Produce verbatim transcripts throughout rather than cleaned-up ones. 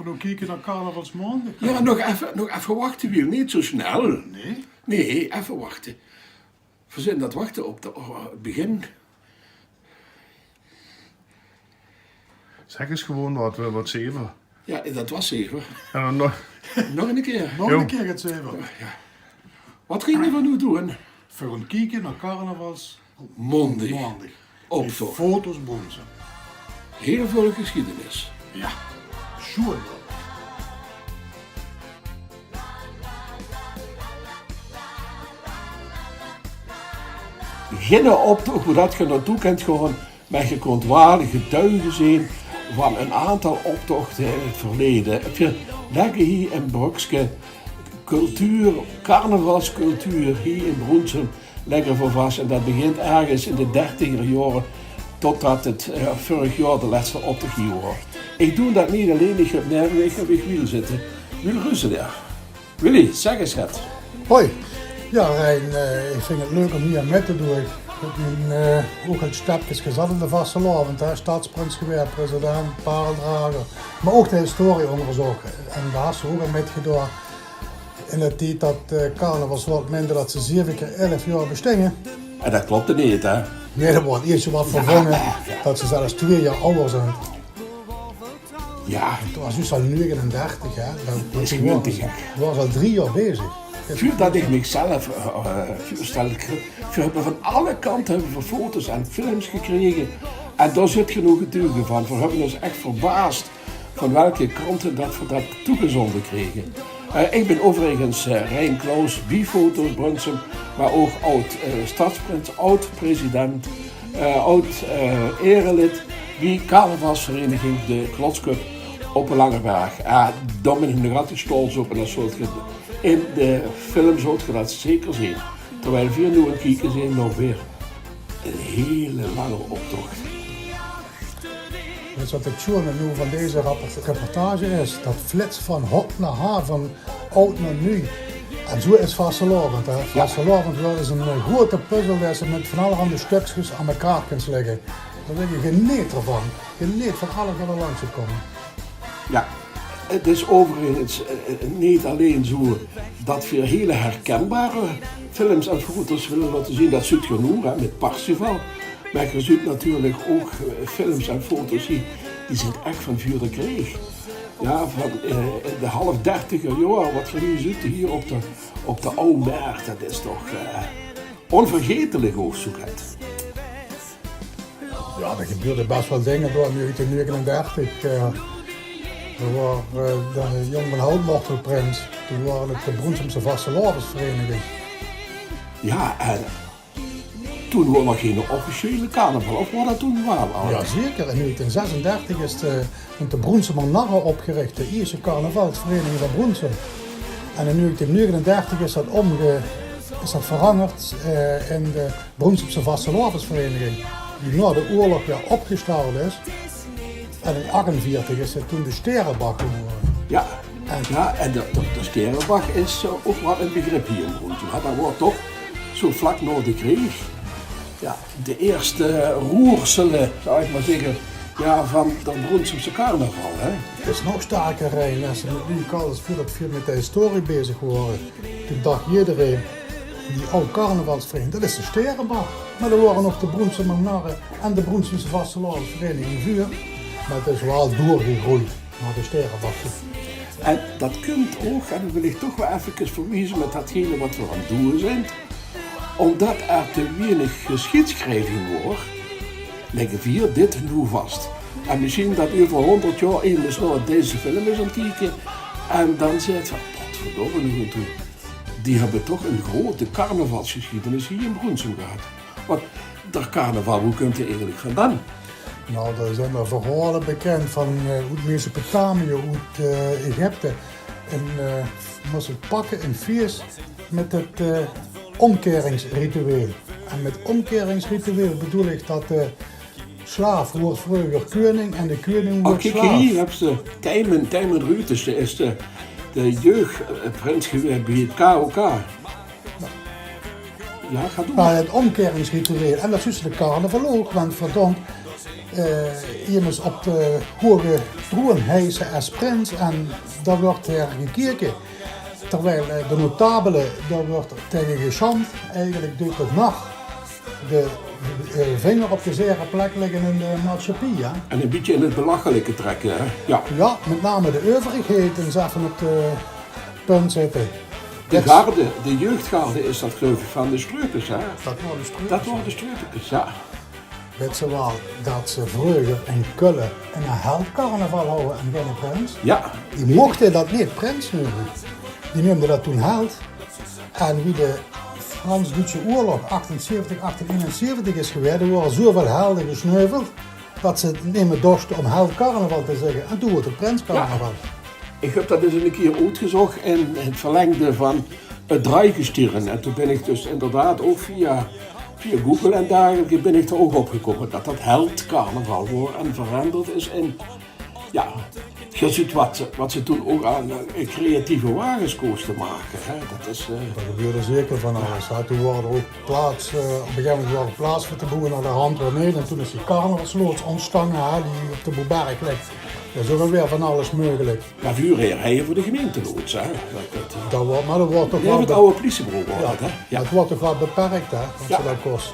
Nog kieke nao carnavalsmaondig. Jao, nog effe, nog effe wachte, Wiel. Neet zo snel. Nae? Nae, effe wachte. Veer zeen aan 't wachte op de, op 't begin. Zèk ins gewoon wat, wat zeve. Jao, dat waas zeve. En dan nog. Nog 'ne kier. Nog 'ne kier 't zeve. Jao. Wat ginge veer noe doon? Veer goon kieke nao carnavals Maondig. Maondig. Optoch. Foto's Brunssum. Hiel väöl gesjiedenis. Jao. Sjoen. Ginne optoch, boe dat geer naotoe kint gaon, mer geer kónt waal getuige zeen van 'n aantal optochte in 't verleje. Veer lègke hie in Brökske cultuur, carnavalscultuur hie in Brunssum, lègke veer vas. En dat begint örges in de dertiger jaore, totdat 't, eh, vörig jaor de lèste optoch hie waor. Ich doon dat neet allein, ich höb neve mich höb ich Wiel zitte. Wiel Ruzelaer. Willy, zèk ins get. Hoi. Jao, Rein, eh, ich vinj 't leuk óm hie mit te doon. Ich höb mien, eh, ouch al stepkes gezat in de vastelaovend, hè. Stadsprins gewaes, president, paereldrager. Mer ouch de historie óngerzoch. En dao höbs se ouch aan mitgedaon. In de tied dat, eh, carnaval waor 't minde dat ze zeve kier elf jaor bestinge. En dat klopde neet, hè? Nae, dao woort ieësj get vervónge, dat ze zelfs twieë jaor awwer zeen. Jao. Toen waas ze al nuuegenendertig, hè? Dat is geweldig, hè? Toen waas ze al drie jaor bezig. Vuurdat ich mich zelf, eh, eh, vuurstel, veer höbbe van alle kante höbbe veer foto's en films gekrege. En dao zit genóg getuge van. Veer höbbe ós ech verbaas van welke kante dat veer dat toegezónde krege. Eh, ich bin euverigens, eh, Rein Claus, bie Foto's Brunssum, mer ouch aod, eh, stadsprins, aod-president, eh, aod, eh, erelid bie carnavalsvereniging De Klotsköp op de Langeberg. Eh, dao bin ich nog altied sjtols op en dat zult geer in de film zult geer dat zeker zeen. Terwiel veer noe aan 't kieke zeen nao weer 'n hele lange optoch. Weits se wat 't sjoene noe van deze rapport-, reportage is? Dat flits van hot nao ha, van aod nao nuuj. En zoe is vastelaovend, hè. Jao. Vastelaovend, dat is 'n, eh, groete puzzel die se mit van allerhande stökskes aan mekaar kins lègke. Dao zègk ich, geneet d'rvan. Geneet van alles wat d'r langs zit kómme. Jao, 't is euverigens, eh, eh, neet allein zoe dat veer hele herkinbare films en foto's wille laote zeen. Dat zuut geer noe, hè, mit Parsifal. Mer geer zuut natuurlik ouch, eh, films en foto's hie, die zint ech van veur de kreeg. Jao, van, eh, de half dertiger jaor, wat geer noe zuut hie op de, op de Aw Merret, dat is toch, eh, ónvergaetelik ouch zoe get. Jao, d'r gebeurde bès waal dinger door in nuuegetieën nuuegenendertig. Eh, dao waor, eh, de Jóng van Hout waor prins. Toen waor 't de Broensumse Vastelaovesvereniging. Jao, en toen waor nog geine officiële carnaval, of waor dat toen waal al? Jao, zeker. In nuuegetieën zesendertig is de, zint de Broensumer Narre opgerich, de ieësjte carnavalsvereniging van Broensum. En in nuuegetieën nuuegenendertig is dat ómge-, is dat verangerd, eh, in de Broensumse Vastelaovesvereniging, die nao de oorlog weer opgestald is. En in achtenveertig is 't toen de Sterenbach gewore. Jao, en, jao, en de, de, de Sterenbach is, eh, ouch waal e begrip hie in Broensum, hè. Dat waor toch zoe vlak nao de kreeg, jao, de ieësjte roersele, zal ich mer zègke, jao, van de Broensumse carnaval, hè. 't Is nog sterker, Rein, es se mit nuuj kals, vuurdat veer mit de historie bezig wore. Toen dach ederein, die aw carnavalsvereniging, dat is de Sterenbach. Mer d'r wore nog de Broensumer Narre en de Broensumse Vastelaovesvereniging veur. Mer 't is waal doorgegreujd nao de Sterenbach. En dat kump ouch, en dan wil ich toch waal effekes verwieze mit datgene wat veer aan 't doon zint. Ómdat d'r te wienig gesjiedsjrieving waor, lègke veer dit noe vas. En mesjien dat euver hóngerd jaor emes nao deze film is aan 't kieke en dan zaet 'r: "Potverdomme nog aan toe. Die höbbe toch 'n groete carnavalsgesjiedenis hie in Broensum gehad." Want d'r carnaval, boe kump dae eigelik vandaan? Nou, d'r zint waal verhaole bekènd van, eh, oet Mesopotamië, oet, eh, Egypte. En, eh, mós 't pakke, 'n fieës mit 't, eh, ómkeringsritueel. En mit ómkeringsritueel bedoel ich dat de slaaf woort vreuger keuning en de keuning woort slaaf. Och, kiek, hie höbs se Tijmen, Tijmen Ruuters, dae is de, de jeugdprins gewaes bie 't K O K. Jao, gaon door. Mer 't ómkeringsritueel, en dat zuus se de carnaval ouch, want verdomp, eh, emes op de hoge troon hijse es prins en dao wuuert haer gekeke. Terwiel, eh, de notabele, dao wuuert taenge gesjand. Eigelik duit 't nog de, eh, vinger op de zere plek ligke in de maatsjappie, hè. En e bietje in 't belachelijke trekke, hè? Ja. Ja, mit name de euverigheid ins effe op de punt zitte. De garde, de jeugdgarde is dat, gleuf ich, van de Streupes, hè? Dat waore de Streupes, ja. Wits se waal dat ze vreuger in Kölle 'ne heldcarnaval hawwe en geine prins? Ja. Die mochte dat neet prins neume. Die neumde dat toen held. En wie de Frans-Duutse oorlog achtenzeventig, achteneenenzeventig is gewaes, d'r waore zoeväöl helde gesneuveld dat ze 't neet mie dochte om heldcarnaval te zègke. En toen woort 't prinscarnaval. Ich höb dat ins 'ne kier oetgezoch in 't verlengde van 't Dreigestirn. En toen bin ich dus inderdaad ouch via, via Google en dergelijke bin ich d'r ouch op gekómme dat dat heldcarnaval waor en veranderd is in, ja, ge zuut wat ze, wat ze toen ouch aan, eh, creatieve wages kóste make, hè. Dat is, eh, D'r gebeurde zeker van alles, hè. Toen waor d'r ouch plaats, eh, op e gegaeve moment waor d'r plaats veur te boewe, naoderhand weer neet. En toen is die carnavalsloods óntstange, hè, die op de Boeberg ligk. Dao is ouch alweer van alles meugelik. Ja, veureer hawwe v'r de gemeinteloods, hè. Dat, dat, eh, Dat waor, mer dat waor toch waal 't be-, awwe pliesiebureau waor ja, dat, hè? Ja. Dat waor toch waal beperk, hè, wat ze dao kós.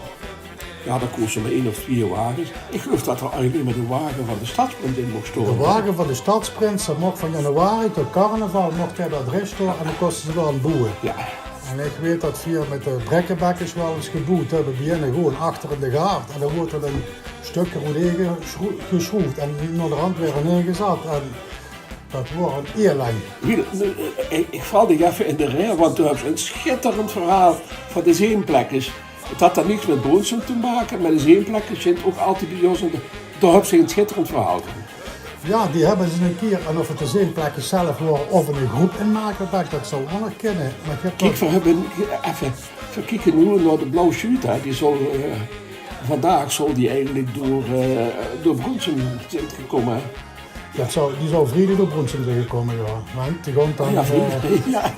Ja, dao kóste mer ein of twieë wages. Ich gleuf dat d'r allein mer de wage van de stadsprins in moch stoon. De wage van de stadsprins, dat moch van januari tot carnaval, moch hae dao drin stoon en dan kóste ze dao aan boewe. Ja. En ich weit dat veer mit de Brekkebekkers waal ins geboewd höbbe, bie hinne gewoon achter in de gaard. En dan woort d'r e stök roet gesjroef-, gesjroefd en naoderhand weer neergezat. En dat waor 'n ellenj. Wiel, eh, ich, ich val dich effe in de reje, want doe höbs 'n sjitterend verhaol van de Zeenplekkers. 't Hat dan niks mit Brunssum te make, mer de Zeenplekkers zint ouch altied bie ós in de, dao höbs se 'n sjitterend verhaol van. Ja, die höbbe ze 'ne kier, en of 't de Zeenplekkers zelf waore of 'n groep in Makelbek, dat zou ouch nog kinne. Mer ich höb Kiek, dat veer höbbe, effe, veer kieke noe nao de Blauw Sjuut, hè. Die zal, eh, vandaag zal die eigelik door, eh, door Brunssum zint gekómme, hè. Dat zou, die zou vriedig door Brunssum zeen gekómme, ja. Want die gaon dan, ja, vriedig, eh, ja.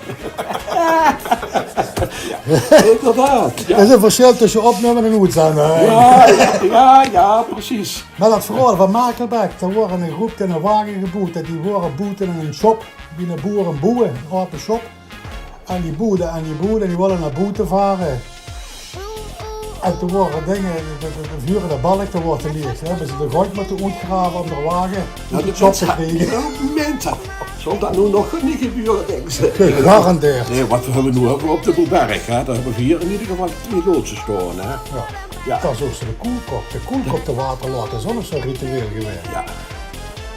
Inderdaad, ja. D'r is e versjil tösse opnumme en oetzende, hè. Ja, ja, ja, precies. Mer dat verhaol van Makelbek, dao waor 'n groep in 'ne wage geboewd, die waore boete in 'n shop, bie 'ne boer, 'ne boer, 'n ape shop. En die boewde en die boewde, die wouwe nao boete vare. En toen waore dinge, de, de, de vuurende balk, dao woort te lieg. Höbbe ze de grond mótte oetgrave om d'r wage oet de shop te kriege. Mins, zal dat noe nog neet gebeure, dinks se? Gegarandeerd. Nae, want veer höbbe noe ouch op de Boeberg, hè, dao höbbe veer in eder geval twieë loodse stoon, hè. Ja. Ja. Dat is ouch zo de Koelkop. De Koelkop, de waterloot, dat is ouch nog zo'n ritueel gewaes. Ja.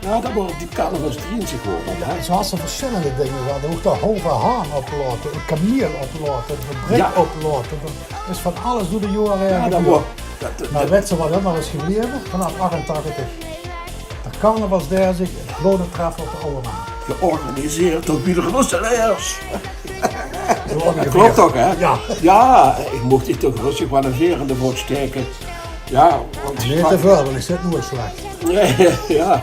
Ja, dat waor die carnavalsdeenste gewore, hè? Ja, zo has se versjillende dinger gehad. Ouch de Hove Haan oplaote, 'n kameel oplaote, de brik oplaote. Dat is van alles door de jaore haer gebeurd. Ja, dat waor, dat, dat, mer wits se wat ummer is gebleve? Vanaaf achtentachtig. De carnavalsdeertig, 't blauwe tref op de Awwe Maan. Georganiseerd door Piet Roeselaers. Klop toch, hè? Ja. Ja, ich moch dich toch röstig waal 'ne veer in de vot staeke. Ja, want... Neet te väöl, want ich zit noe al slech. Nae, ja.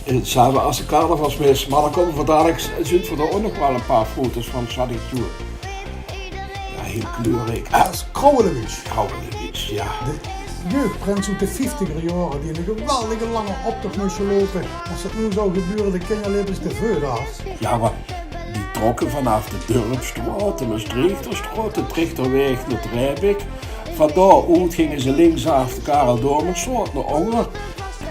En same es de carnavalsmis, mer dao kómme veer dalik, zunt veer dao ouch nog waal e paar foto's van, sjat ich toe. Ja, hiel kleurriek. Ah, dat is Krauwelewies. Krauwelewies, ja. De jeugdprins oet de vieftiger jaore, die 'ne geweldige lange optoch mós loupe. Es dat noe zou gebeure, de kinjer lepe ze te veut aaf. Ja, mer die trokke vanaaf de Durpsstraot, de Mestreechterstraot, de Trichterweg nao Rebic. Van dao oet ginge ze linksaaf de Karel Doormanstraot nao ónger.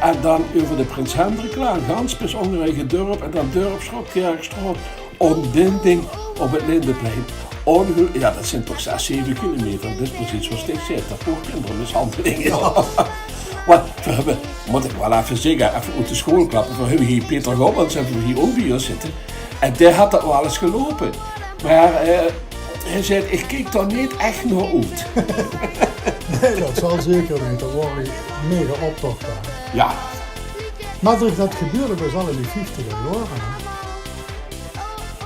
En dan euver de Prins Hendriklaan, gans bis ónger in 't dörp. En dan Durpsstraot, Kirchstraot, ontbinding op 't Lindeplein. Óngel-, ja, dat zint toch zes, zeve kilometer. Dat is precies wat ich zèk, dat waor kinjermishanjeling. Ja. Want veer höbbe, mót ich waal effe zègke, effe oet de sjool klappe, veer höbbe hie Peter Gommans, höbbe veer hie ouch bie ós zitte. En dae haet dat waal ins geloupe. Mer, eh, hae zag: "Ich kiek dao neet ech nao oet." Nae, dat zal zeker neet. Dat waor 'ne mega optoch dao. Ja. Mer dat gebeurde dus al in die vieftiger jaore, hè.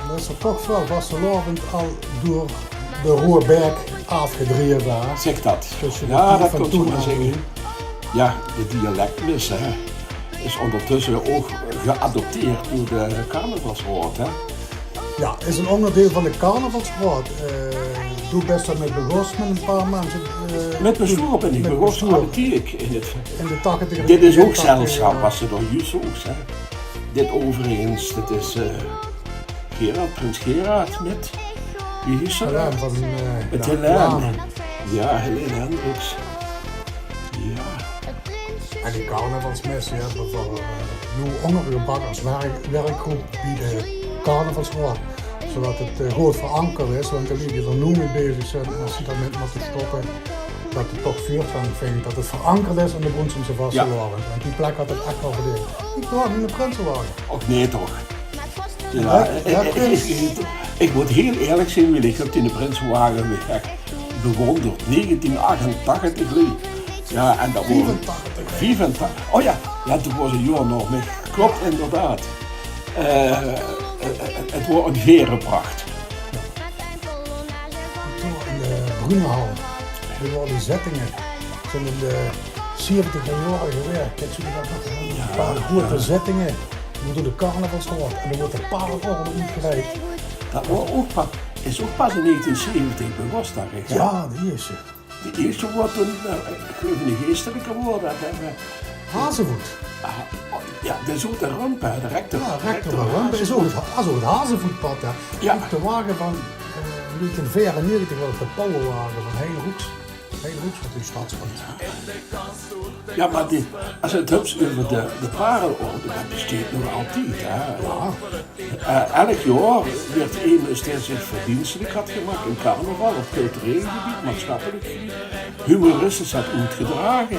Dan is d'r toch väöl vastelaovend al door de Roeëberk aafgedreve, hè? Zèk dat. Tösse de tied van toen en noe. Ja, de dialekmis, hè, is óngertösse ouch geadopteerd door de carnavalsraod, hè? Ja, is 'n óngerdeil van de carnavalsraod. Eh, Doe bis d'r mit begós mit e paar minse, eh, mit bestuur bin ich begós, bestuur. Aan de kiek in het, in de tachtiger, dit is ouch begin tachtiger zeldzaam, jaor. Wat ze dao juus ouch zègke. Dit euverigens, dit is, eh, Gerard, prins Gerard mit, wie is ze? Helene van, eh, mit Helene. Helene. Ja, Helene Hendriks. Ja. En die carnavalsmesse, die höbbe v'r, eh, noe óngergebrach es werk-, werkgroep bie de carnavalsraod. Zoedat het, eh, good verankerd is, want de luuj die d'r noe mit bezig zeen en es die d'r mit mótte stoppe, dat het toch veurtgang vingt, dat het verankerd is in de Broensumse vastelaovend. Ja. Want die plek had het ech waal verdeend. Ich wach op miene prinsewage. Och nae toch. Ja, ja, ich, ich, ich mót hiel eerlik zeen, Willy, ich höb die prinsewage weer bewónderd. Negentien achtentachtig, Willy. Ja, en dat waor viefentachtig. Viefentachtig. Oh ja, ja, toen waor 't jaor nog mit. Klop, inderdaad. Eh, eh, eh, het waor ein verepracht. Toen in de Brunehal. Dao waore die zittinge. Toen in de zeventiger jaore gewaes. Kèns doe dat nog? Ja, ein paar groete zittinge. Door de carnavalsraod. En dao woort de paarelorde oetgereik. Dat waor ouch pa-, is ouch pas in negentien zeventig begós, dink ich, hè? Ja, de ierste. De ierste woort toen, eh, ich geluif, in de geestelike woort dat, hè, mer Hazevoet. Ah, oh, ja, de Zoete Rump, hè, de rector. Ja, rector van Rump. Is ouch het, is ouch het Hazevoetpad, hè. Ja. Op de wage van, eh, negentien veerennegentig waor het de Pauwewage van Hein Roeks. Hein Roeks, wat in Stadspoort. Ja, mer die, es het höbs euver de, de paarelorde, dat besteit nog altied, hè. Ja. Eh, elk jaor weurt emes dae zich verdienstelik had gemaak in carnaval, op cultureel gebied, maatsjappelik gebied, humoristisch had oetgedrage,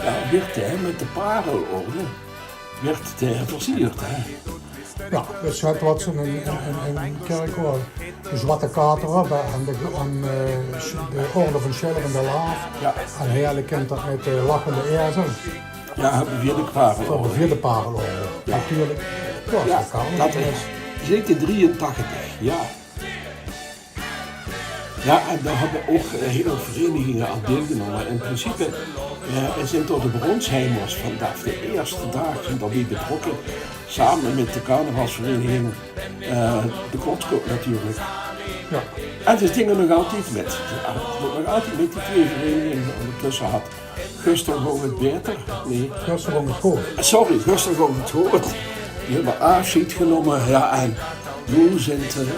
ja, weurt dae mit de paarelorde, weurt dae versierd, hè. Ja, dus het wat zo'n, in, in, in Kirchroa, de Zwarte Kater op, hè, en de, en, eh, de Orde van Sjilver en de Laaf. Ja. En Heerle kint dat mit de Lachende Ezel. Ja, höbbe veer de paarel. Höbbe veer de paarel, eh, ja, natuurlik. Ja, ja, dat kan. Dat is zeker drieëntachtig, ja. Ja, en dao höbbe ouch, eh, hiel väöl vereiniginge aan deilgenómme. In principe, eh, zeen dao de Bronsheimers vanaf de ierste daag zeen daobie betrokke, same mit de carnavalsvereniging, eh, de Klotskop natuurlik. Ja. En ze zinge nog altied mit. Ze doon nog altied mit, die twee vereiniginge. Óngertösse had Gister góng 't baeter. Nae. Gister góng 't good. Sorry, gister góng 't good. Die höbbe aafsjeid genómme. Ja, en noe zint, eh, de,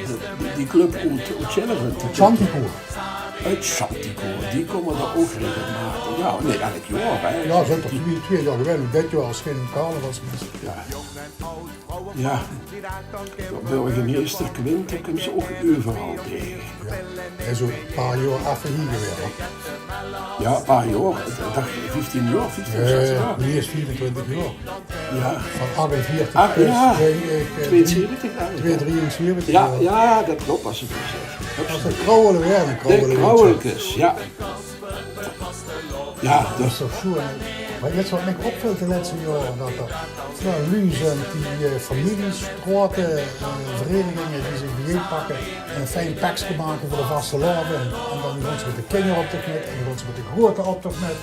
de, die, die club oet, oet Sjilvent. Chanticoor. Oet Chanticoor. Die kómme d'r ouch regelmaotig. Ja, nae, elk jaor, hè. Ja, zint d'r twee, twee jaor gewaes. Dit jaor is gein carnavalsmis. Ja. Ja, de burgemeester Quinten kums se ouch euveral taenge. Ja. Hae is ouch e paar jaor effe hie gewaes, hè? Ja, e paar jaor. Ich dach vieftien jaor, vieftien, zestien jaor. Nae, nae, is viefentwintig jaor. Ja. Van achtenveertig, ah, ja, eh, eh, tweeënzeventig, ja, twee drieënzeventig, ja, ja. Ja, dat klop, es se dat zaes. Dat is ein krauwele, ja, ein krauwele. De krauwelkes, ja. Ja, dat is toch sjoean. Mer get wat mich opvilt de lètste jaore, dat d'r väöl luuj zint die, eh, femieliestraote, eh, vereiniginge die zich biejein pakke en e fijn pekske make veur de vastelaovend. En dan gaon ze mit de kinjeroptoch mit en dan gaon ze mit de groete optoch mit.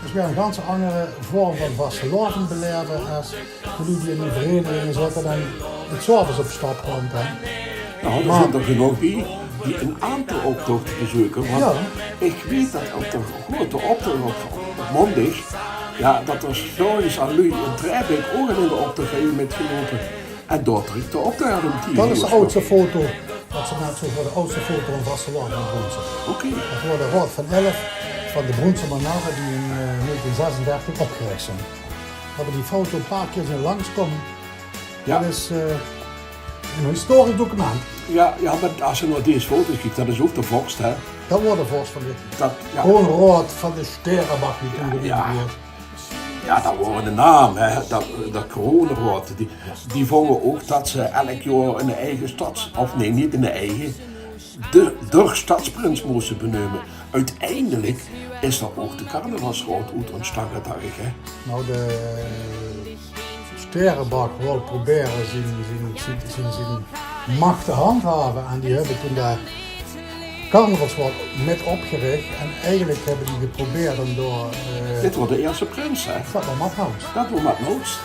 Dus weer ein gans anger vorm van vastelaovend belaeve es de luuj die in de vereiniginge zitte en 's aoves op stap kómme, hè. Nou, d'r zint d'r genóg bie die ein aantal optochte bezeuke, want ich weit dat op de groete optoch op, op maondig, ja, dat d'r 's morges al luuj in Traebik ouch al in de optoch höbbe mitgeloupe. En dao trèk de optoch um tieën oer. Dat is de aadste foto. Dat is de aadste foto, de aadste foto van vastelaovend in Broensem. Oké. Dat waor de Raod van Elf van de Broensemer Narre die in, eh, negentien zesendertig opgerich zint. Höbbe die foto e paar kier zeen langskómme. Ja. Dat is, eh, ein historisch document. Ja, ja, mer es se nao dees foto's kieks, dat is ouch de vors, hè? Dat waor de vors van dit. Dat, ja. Kroonraod van de Sterrebach, die toen genoemd woort. Ja, dat waor de naam, hè. Dat, dat Kroonraod. Die, die vónge ouch dat ze elk jaor ein eige stads-, of nae, neet ein eige, de, d'r stadsprins móste beneume. Oeteindelik is dao ouch de carnavalsraod oet óntstange, dach ich, hè? Nou, de Sterrebach wól probere zien, zien, zien, zien, zien mach te handhave en die höbbe toen de carnavalsraod mit opgerich en eigelik höbbe die geprobeerd um dao, eh, dit waor de ierste prins, hè? Dat waor Mathouts. Dat waor Mathouts.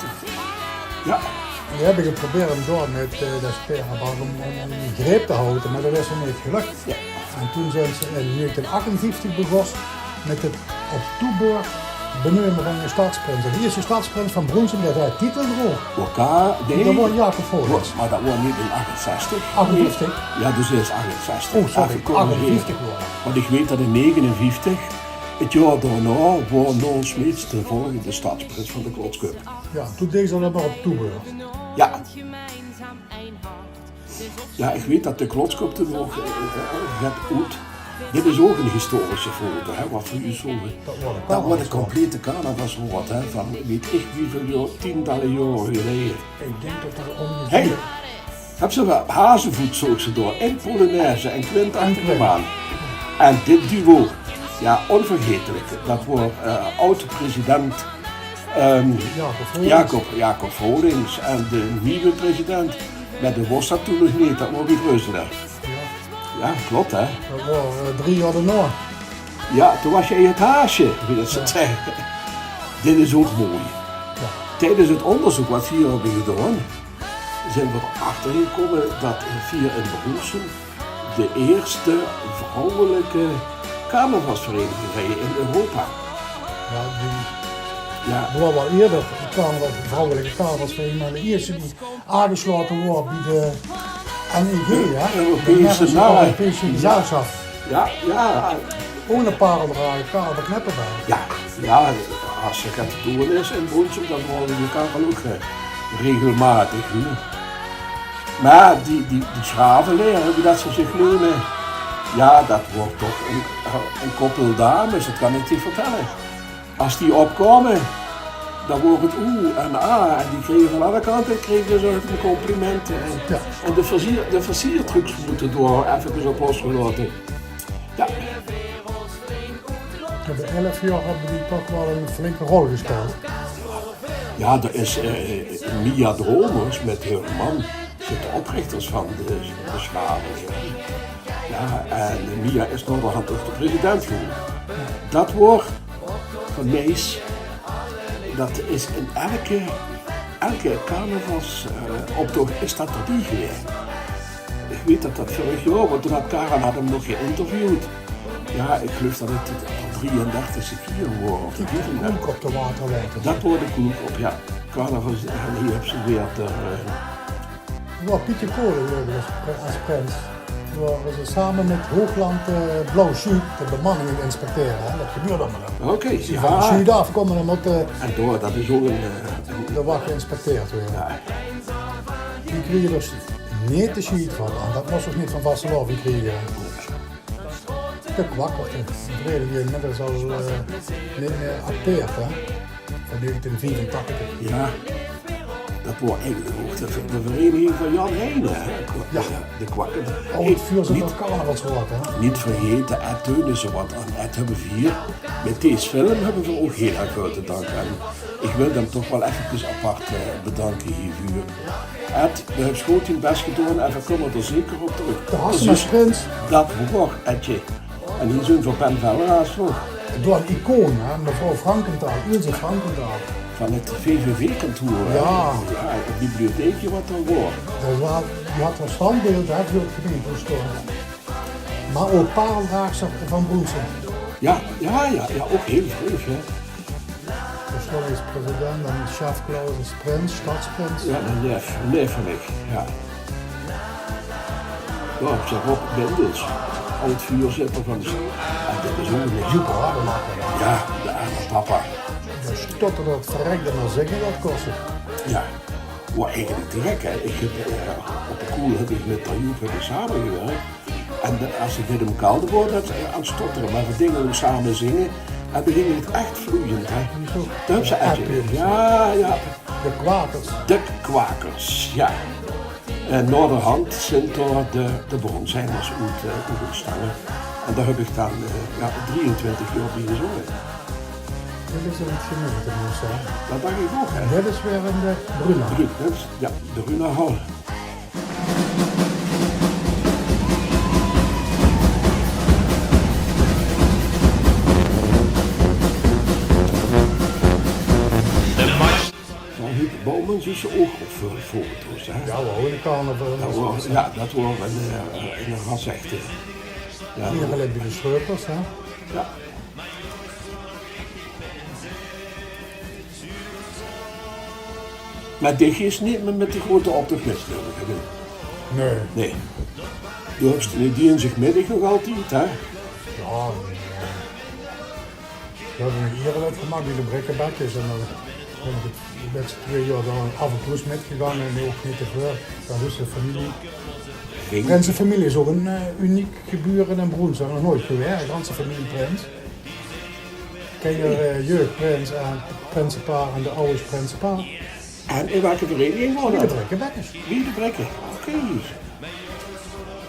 Ja. En die höbbe geprobeerd um dao mit, eh, de Sterrebach um, um, um greep te haoje, mer dat is nog neet gelök. Ja. En toen zeen ze in negentien achtenvieftig begós mit 't op toebeurt beneume van de stadsprins. En de ierste stadsprins van Broensem, dae de titel droog, Oké, dae waor Jacob Volens. Mer dat waor neet in achtenzestig. Achtenvieftig? Jao, dus is achtenzestig. Oh, sorry, achtenvieftig waor 't. Want ich weit dat in negenenvieftig, 't jaor daonao, waor Noor Smeets de volgende stadsprins van de Klotsköp. Jao, toen deeg ze dat mer op toebeurt. Jao. Jao, ich weit dat de Klotsköp toen nog, eh, eh, get oet. Dit is ouch ein historische foto, hè, wat v'r hie zoge. Dat waor de complete carnavalsraod, hè, van weit ich wieväöl jaor, tientalle jaore geleje. Ich dink dat dat óngevieër... Hey, höbs se waal Hazevoet, zoog se dao, in polonaise en Quint achter 'm aan. En dit duo, jao, ónvergaetelik. Dat waor, eh, aod-president Ehm, Jacob Volens. Jacob, Jacob Volens en de nuuj president. Mer dae waor d'r toen nog neet, dat waor Wiet Reuseler. Jao. Jao, klop, hè? Dat waor, eh, drie jaor daonao. Jao, toen waas se in 't haasje, wie dat ze zagte. Dit is ouch mooi. Jao. Tiedes 't óngerzeuk wat v'r hie höbbe gedaon, zeen v'r d'r achter gekómme dat v'r in Broensem de ierste vrouwelike carnavalsvereiniging veur in Europa. Jao, die... Jao. D'r waor waal ierder 'n carnaval-, vrouwelike carnavalsvereiniging, mer de ierste die aangeslaote waor bie de N E G, hè? De Europese Nederlandse Europese Gezelschap. Jao, jao. Ouch 'ne pareldrager, Karel van Kneppenberg. Jao, jao, es d'r get te doon is in Broensem, dan waere die carnaval ouch, eh, regelmaotig, hè. Mer die, die, die Schravelaire, wie dat ze zich neume, jao, dat waor toch ein, ein koppel dames, dat kan ich dich vertèlle. Es die opkwaome, dan waor 't oe en a, en die krege van alle kante, krege ze complimente. En, jao, en de versier-, de versiertrucs mótte dao effe op losgelaote. Jao. Jao, bie elf jaor höbbe die toch waal 'n flinke rol gespeld. Jao, dao is, eh, Mia Dromers mit häöre man, zeen de oprichters van de, de Schravelaire. Jao, en Mia is naoderhand ouch de president gewore. Dat waor van Meis, dat is in elke, elke carnavals-, eh, optoch is dat d'rbie gewaes. Ich weit dat dat vörig jaor, want toen had Karen, had 'm nog geïnterviewd. Jao, ich geluif dat 't de drieëndertigste kier waor, of de vierendertigste. Koelkop, de waterwater. Dat waor de Koelkop, jao. Carnaval, en hie höbs se weer de, eh... Waor Pietje Kolen, geluif ich, es, es prins. Waore ze same mit Hoogland, eh, Blauw Sjuut de bemanning aan 't inspectere, hè. Dat gebeurde allemaol. Oké, jao. Die van Sjuut aafkómme, dan mótte... En dao, dat is ouch 'n, eh, de wach geïnspecteerd waere. Jao. Die kriege d'r neet de sjiet van. En dat mós toch neet van vastelaovend kriege, hè. De Kwakkers, de vereniging die inmiddels al, eh, neet mieë acteert, hè? Van negentien viefentachtig. Jao, dat waor eigelik ouch de, de vereniging van Jan Heijnen, hè? Jao. De Kwakkers. Aod-veurzitter carnavalsraod, hè? Neet vergaete, Ed Teunissen, want aan Ed höbbe v'r hie, mit dees film höbbe v'r ouch hiel erg väöl te danke. En ich wil 'm toch waal effekes apart, eh, bedanke hievuur. Ed, doe höbs good dien bès gedaon en veer kómme d'r zeker op trök. Dao has se 'm, prins. Dat waor, Edje. En hie zeen v'r Ben Velraas nog. Door 'n icoon, hè, mevrouw Frankenthal, Ilse Frankenthal. Van 't V V V-kantoor, hè? Jao. Jao, 't bibliotheekje wat dao waor. Dat waor, die had 'n standbeeld, hè, veur 't gemeintehoes staon. Mer ouch pareldraagster van Broensem. Jao, jao, jao, jao, ouch hiel vreug, hè. Dao stóng ich es president en Sjaak Claus es prins, stadsprins. Jao, 'ne neef, 'ne neef van mich, jao. Jao, ich zègk Rob Bindels, aod-veurzitter van de st-, ah, dat is ouch 'ne... Joep Rademacher. Jao, de arme papa. Dao stoterde dat verrekde mer zinge, dat kós 'r. Jao. Waor eigelik te gek, hè. Ich höb, eh, op de koel höb ich mit d'r Joep höb ich samegewirk. En de, es ich mit 'm kalde waor, dat, eh, aan 't stottere, mer veer dingere same zinge. En toen ging 't ech vloeiend, hè. Dao höbs se ech... Jao, jao. De Kwakers. De Kwakers, jao. En naoderhand zeen dao de, de Bronsheims oet, eh, oet óntstange. En dao höb ich dan, eh, jao, drieëntwintig jaor bie gezónge. Dit is 't gemeintehoes, hè? Dat dach ich ouch, hè. En dit is weer in de Bruna. Bru-, dat is, jao, de Brunahal. Van Huub Boumans is ouch op väöl foto's, hè? Jao, waor ouch 'ne carnaval. Dat waor, jao, dat waor 'ne, eh, 'ne rasechte. Ja. Ieder geliek bie de Schreupers, hè? Ja. Mer dich is neet mieë mit de groeëte optoch mit, geluif ich, hè? Nee. Nee. Doe höbs de dinsdigmiddig nog altied, hè? Ja, nee. Veer höbbe nog ieder get gemaak bie de Brikkebekkers. En dan bön ich 't, de lètste twee jaor dao aaf en toe ins mitgegange en ouch neet te väöl. Dat is de femilie. Prinsenfemilie is ouch ein, eh, uniek gebeure in Broens. Nog noeats gewaes, de ganse femilie Prins. Kènjer, eh, jeugprins en prinsepaar en de awwers prinsepaar. En in welke vereniging waor dat? Bie de Brikkebekkers. Bie de Brikke, oké.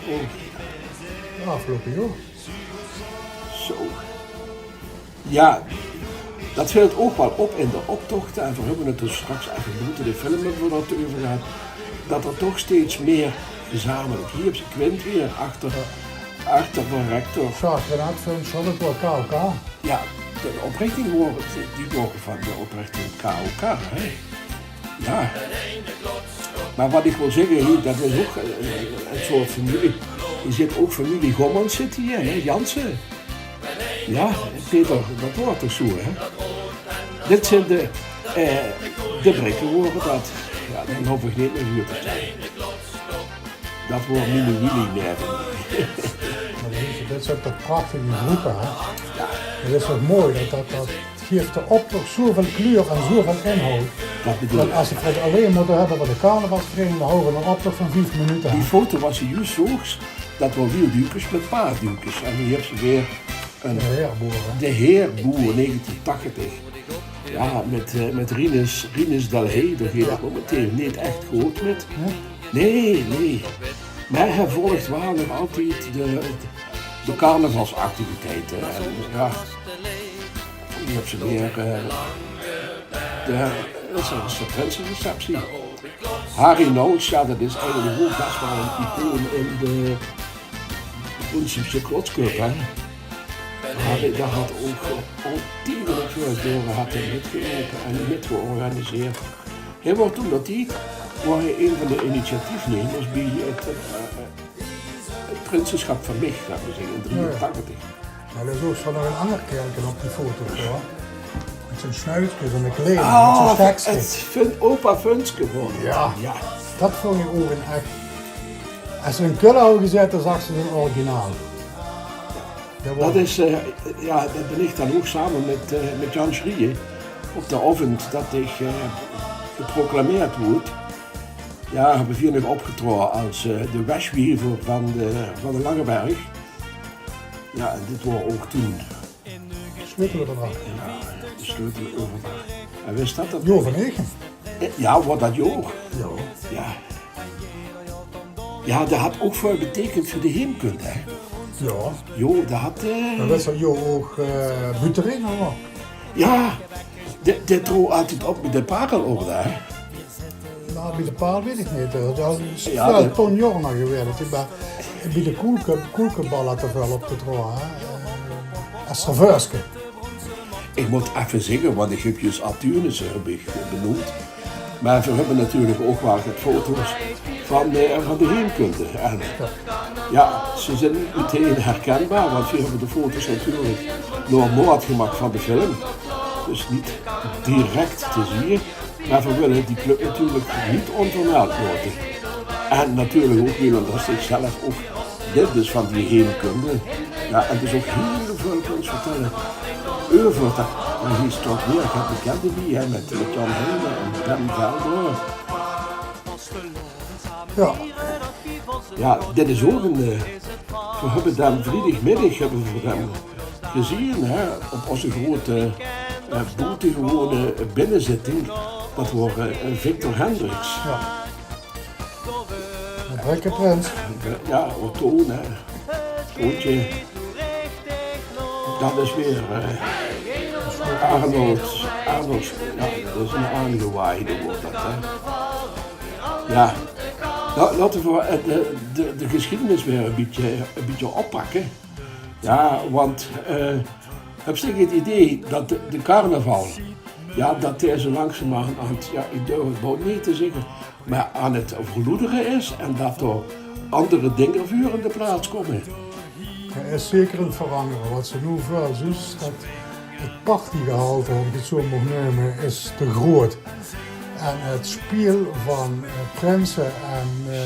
Oh. Ja, aafgeloupe jaor. Zo. Ja, dat vilt ouch waal op in de optochte. En veer höbbe 't d'r straks effe boete de film höbbe veer dat euver gehad. Dat d'r toch steeds mieë gezamelik. Hie höbs se Quint weer achter, achter van Rector. Sjaak Renaat van Sjollekwaal, K O K. Ja, de oprichting waor, die waore van de oprichting K O K, hè? Ja. Mer wat ich wil zègke, hie, dat is ouch, eh, ein soort femilie. Hie zit ouch femilie Gommans zit hie, hè, Jansen. Ja, Peter, dat waor toch zo, hè? Dit zeen de, eh, de Brikke waore dat. Ja, dan hoof ich neet mieë veur te vertèlle. Dat waor miene Willy, nae. Mer dit is, dit is ouch dat prachtige groepe, hè? Ja. 't Is toch mooi, dat, dat, dat geef de optoch zoväöl kleur en zoväöl inhoud. Dat bedoel ich. Want es ich 't allein mót höbbe van de carnavalsvereniging, dan hawwe veer 'nen optoch van vief minute, hè? Die foto wat se juus zoogs, dat waor Wiel Ducus mit Paar Ducus. En hie höbs se weer ein, de Heer Boer, hè? De Heer Boer, negentien tachtig. Ja, mit, eh, mit Rinus, Rinus Delhaize, dao geit 't momenteel neet ech good mit. Nae? Nae, nae. Mer hae volg waal nog altied de, de carnavalsactiviteite. En ja, hie höbs se weer, eh, de, dat is de prinsereceptie. Harry Nouts, ja, dat is eigelik ouch bès waal ein icoon in de Boonsumse Klotskup, hè. Harry, dae haet ouch, eh, al tiedelik väöl jaore haet hae mitgeloupe en mitgeorganiseerd. Hae waor toen dat die, waor hae ein van de initiatiefnemers bie 't, eh, 't prinsesjap van Mich, laot mer zègke, in drieëntachtig. Mer d'r is ouch zo'n nog ein anger kaerelke op die foto, huur. Mit zo'n snuitke, zo'n klein, mit zo'n stekske. 't Fun-, opa Funske waor 't. Ja. Ja. Dat vónj ich ouch ein ech. Es se in Kölle hauw gezaete, zags se 't originaal. Dat is, eh, ja, dat bön ich dan ouch same mit, eh, mit Jan Schrieje op d'n aovend dat ich, eh, geproclameerd woort. Ja, höbbe veer nog opgetraoje es, eh, de Wesjwiever van de, van de Langeberg. Ja, en dit waor ouch toen. Sleuteleuverdrach. Ja, de sleuteleuverdrach. En wis dat dat... Joor van Eghem. Eh, ja, waor dat joor. Ja. Ja. Ja, dat haet ouch väöl beteikend veur de heemkunde, hè? Ja. Jo, dat haet, eh... Mer wis dat joor ouch, eh, Buutering, of? Ja, dae, dae trooj altied op mit de Parel ouch, hè? Nou, bie de Parel weit ich neet. Dat is... Ja, waal de Ton Jorna gewaes. Ich bön bie de Koelke-, Koelkebal te väöl opgetraoje, hè. Eh, es serveurske. Ich mót effe zègke, want ich höb juus Arthurnisse höb ich benoemd. Mer veer höbbe natuurlik ouch waal get foto's van, eh, van de heemkunde. En ja, ze zeen neet metein herkenbaar, want veer höbbe de foto's natuurlik nao maot gemaak van de film. Dus neet direk te zeen. Mer veer wille die club natuurlik neet ónvermeld laote. En natuurlik ouch Willem, dat is zelf ouch, dit is van die heemkunde. Ja, en dus ouch hiel väöl kóns vertèlle euver dat, mer hie is toch weer get bekènde bie, hè, mit, mit Jan Heijnen en Ben Velder. Ja. Ja, dit is ouch ein, eh, veer höbbe dae vriedagmiddig höbbe veer dae gezeen, hè, op ózze groeëte, eh, boetegewone binnezitting. Dat waor, eh, Victor Hendricks. Ja. De Brikkeprins. Ja, Otto, hè. Ottje. Dat is weer, eh, Arnold. Arnold, ja, dat is ein aangewaaide, waor dat, hè. Ja. Nou, laote veer, eh, de, de, de gesjiedenis weer ein bietje, ein bietje oppakke. Ja, want, eh, höbs dich 't idee dat de, de carnaval, ja, dat dae zo langzamerhand, ja, ich durf 't bouw neet te zègke, mer aan 't verloedere is en dat d'r anger dinger veur in de plaats kómme? D'r is zeker ein verangere. Wat se noe väöl zuus, dat 't partygehalte, es ich 't zoe maag neume, is te groeat. En 't spiel van, eh, prinse en, eh,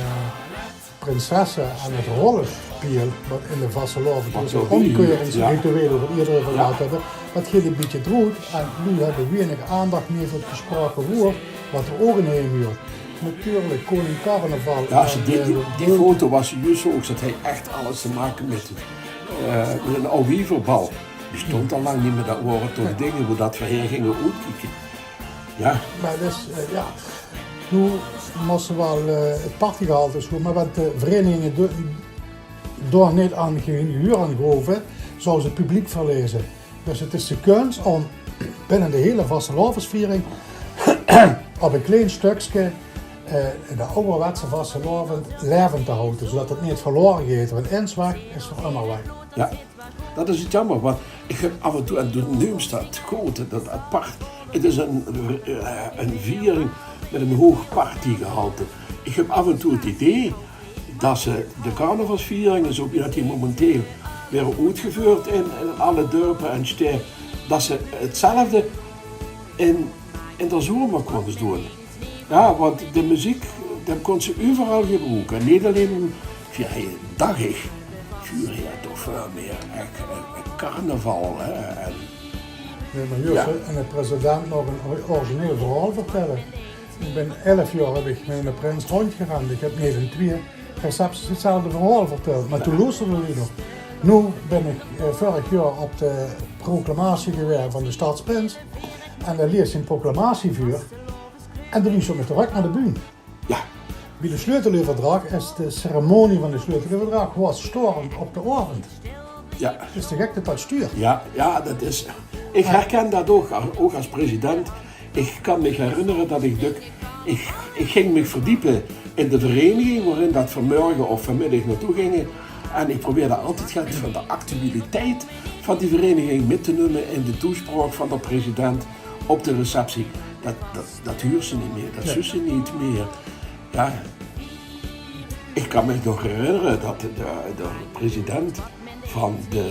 prinsesse en 't rollespiel, wat in de vastelaovend, wat zoe omkeuringsrituele, wat iedere van gehad höbbe, dat geit ein bietje d'roet. En noe höbbe v'r weinig aandach mieë veur 't gesproke woord, wat d'r ouch in huurt. Natuurlik, koning carnaval. Ja, es se die, die, die foto wat se juus zoog, dat haet ech alles te make mit, eh, mit ein aw wieverbal. Die bestóng al lang neet mieë, dat wore toch dinger wo dat v'r hie ginge oetkieke. Ja. Mer dus, eh, ja. Noe mós se waal, eh, 't partygehalte is good, mer wat de vereiniginge do-, dao neet aan, gein gehuur aan gove, zouwe ze 't publiek verleze. Dus 't is de kuns óm binne de hiele vastelaovesviering op e klein stökske, eh, de awwerwetse vastelaovend laevend te haoje, zoedat 't neet verlaore geit. Want ins weg is veur ummer weg. Ja, dat is 't jammer, want ich höb aaf en toe, en doe neums dat good, dat apart. 't Is ein, eh, ein viering mit ein hoog partygehalte. Ich höb aaf en toe 't idee dat ze de carnavalsvieringe, zoe wie dat die momenteel waere oetgeveurd in, in alle dörpe en sjtaete, dat ze 'tzelfde in, in de zomer kónne doon. Ja, want de meziek, die kóns se euveral gebroeke. Neet allein óm, ja, hie, dach ich, vuur hie toch väöl mieë ech, eh, carnaval, hè, en... Nae, mer juus, ja. En de president nog ein or-, origineel verhaol vertèlle. Ich bön elf jaor, höb ich mit de prins róndjgerend. Ich höb neet in twieë recepties 'tzelfde verhaol vertèld, mer toen loesterde die nog. Noe bön ich, eh, vörig jaor op de proclamatie gewaes van de stadsprins. En dae lees zien proclamatie vuur. En dae lees ouch nog trök nao de bühne. Ja. Bie de sleuteleuverdrach is de ceremonie van de sleuteleuverdrach, waas storend op de aovend. Ja. 't Is te gek dat dat stuurt. Ja, ja, dat is, ich herken dat ouch, ouch es president. Ich kan mich herinnere dat ich dök, ich, ich ging mich verdiepe in de vereiniging woerin dat vanmorge of vanmiddig naotoe ginge. En ich probeerde altied get van de actualiteit van die vereiniging mit te numme in de toespraok van de president op de receptie. Dat, dat, dat huurs se neet mieë, dat zuus se neet mieë. Ja, ich kan mich nog herinnere dat de, de president van de,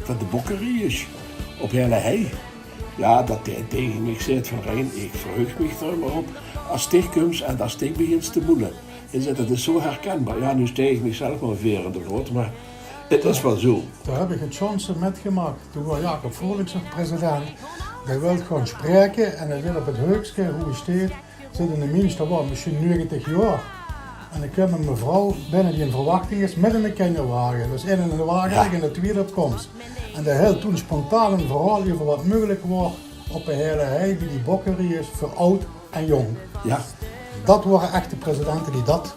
van de Bokkerieërs op Heële Hei, ja, dat dae taenge mich zaet van: "Rein, ich verheug mich d'r ummer op es dich kums en es dich begins te moele." Hae zaet: "Dat is zoe herkenbaar." Ja, noe sjtaot ich mich zelf mer veer in de loot, mer 't is waal zoe. Dao höb ich 't sjoonste mitgemaak. Toen waas Jacob Frolichs nog president. Dae wól gaon spraeke en dae zit op 't heukske, wo hae sjteet, zit eine mins, dae waas mesjien negentig jaor. En dao kump ein mevrouw binne die in verwachting is mit eine kinjerwage. Dus eine in de wage ligke en de twieëde op kóms. En dae hilt toen spontaan ein verhaol euver wat meugelik waor op de Heële Hei bie die Bokkerieërs veur aod en jónk. Ja. Dat waore echte presidente die dat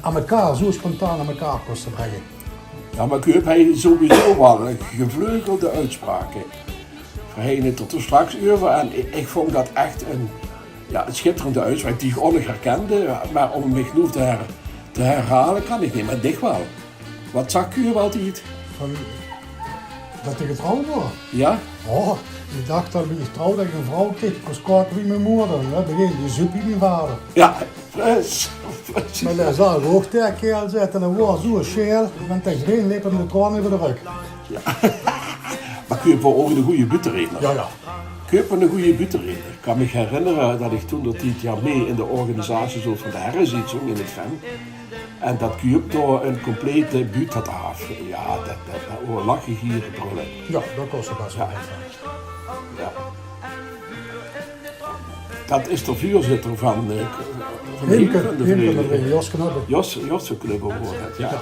aan mekaar, zoe spontaan aan mekaar kóste bringe. Ja, mer Kuup haet sowieso waal gevleugelde oetsjspraoke. V'r hawwe 't d'r straks euver en ich, ich vónj dat ech ein, ja, ein sjitterende oetsjspraok die ich ouch nog herkende, mer óm mich noe te her-, te herhaole kan ich neet, mer dich waal. Wat zag Kuup altied? Van dat ich getrouwd waor. Ja? Oh, ich dach dat wie ich trouwde dat ich ein vrouw kreeg, kós kaoke wie mien moder, hè, begin, die zup wie mien vader. Ja, precies. Mer dae zag ouch taenge, kaerel, zaet 'r, en dae waor zoe sjael, want dae grein leep 'm de traone euver de rök. Ja. Mer Kuup waor ouch eine gooje buuttereedner. Ja, ja. Kuup waor eine gooje buuttereedner. Ich kan mich herinnere dat ich toen d'r tied, ja, mit in de organisatie zoot van de herresitzung in 't Venk. En dat Kuup dao ein complete buut haw aaf. Ja, dat, dat, dat waor lache, giere, brölle. Ja, dat kós bès waal. Ja. Ja. Dat is de veurzitter van, eh, van Himke, Himke van de Himke van de vereiniging. Jos Knubbe. Jos, Jos Knubbe waor dat, ja. Ja.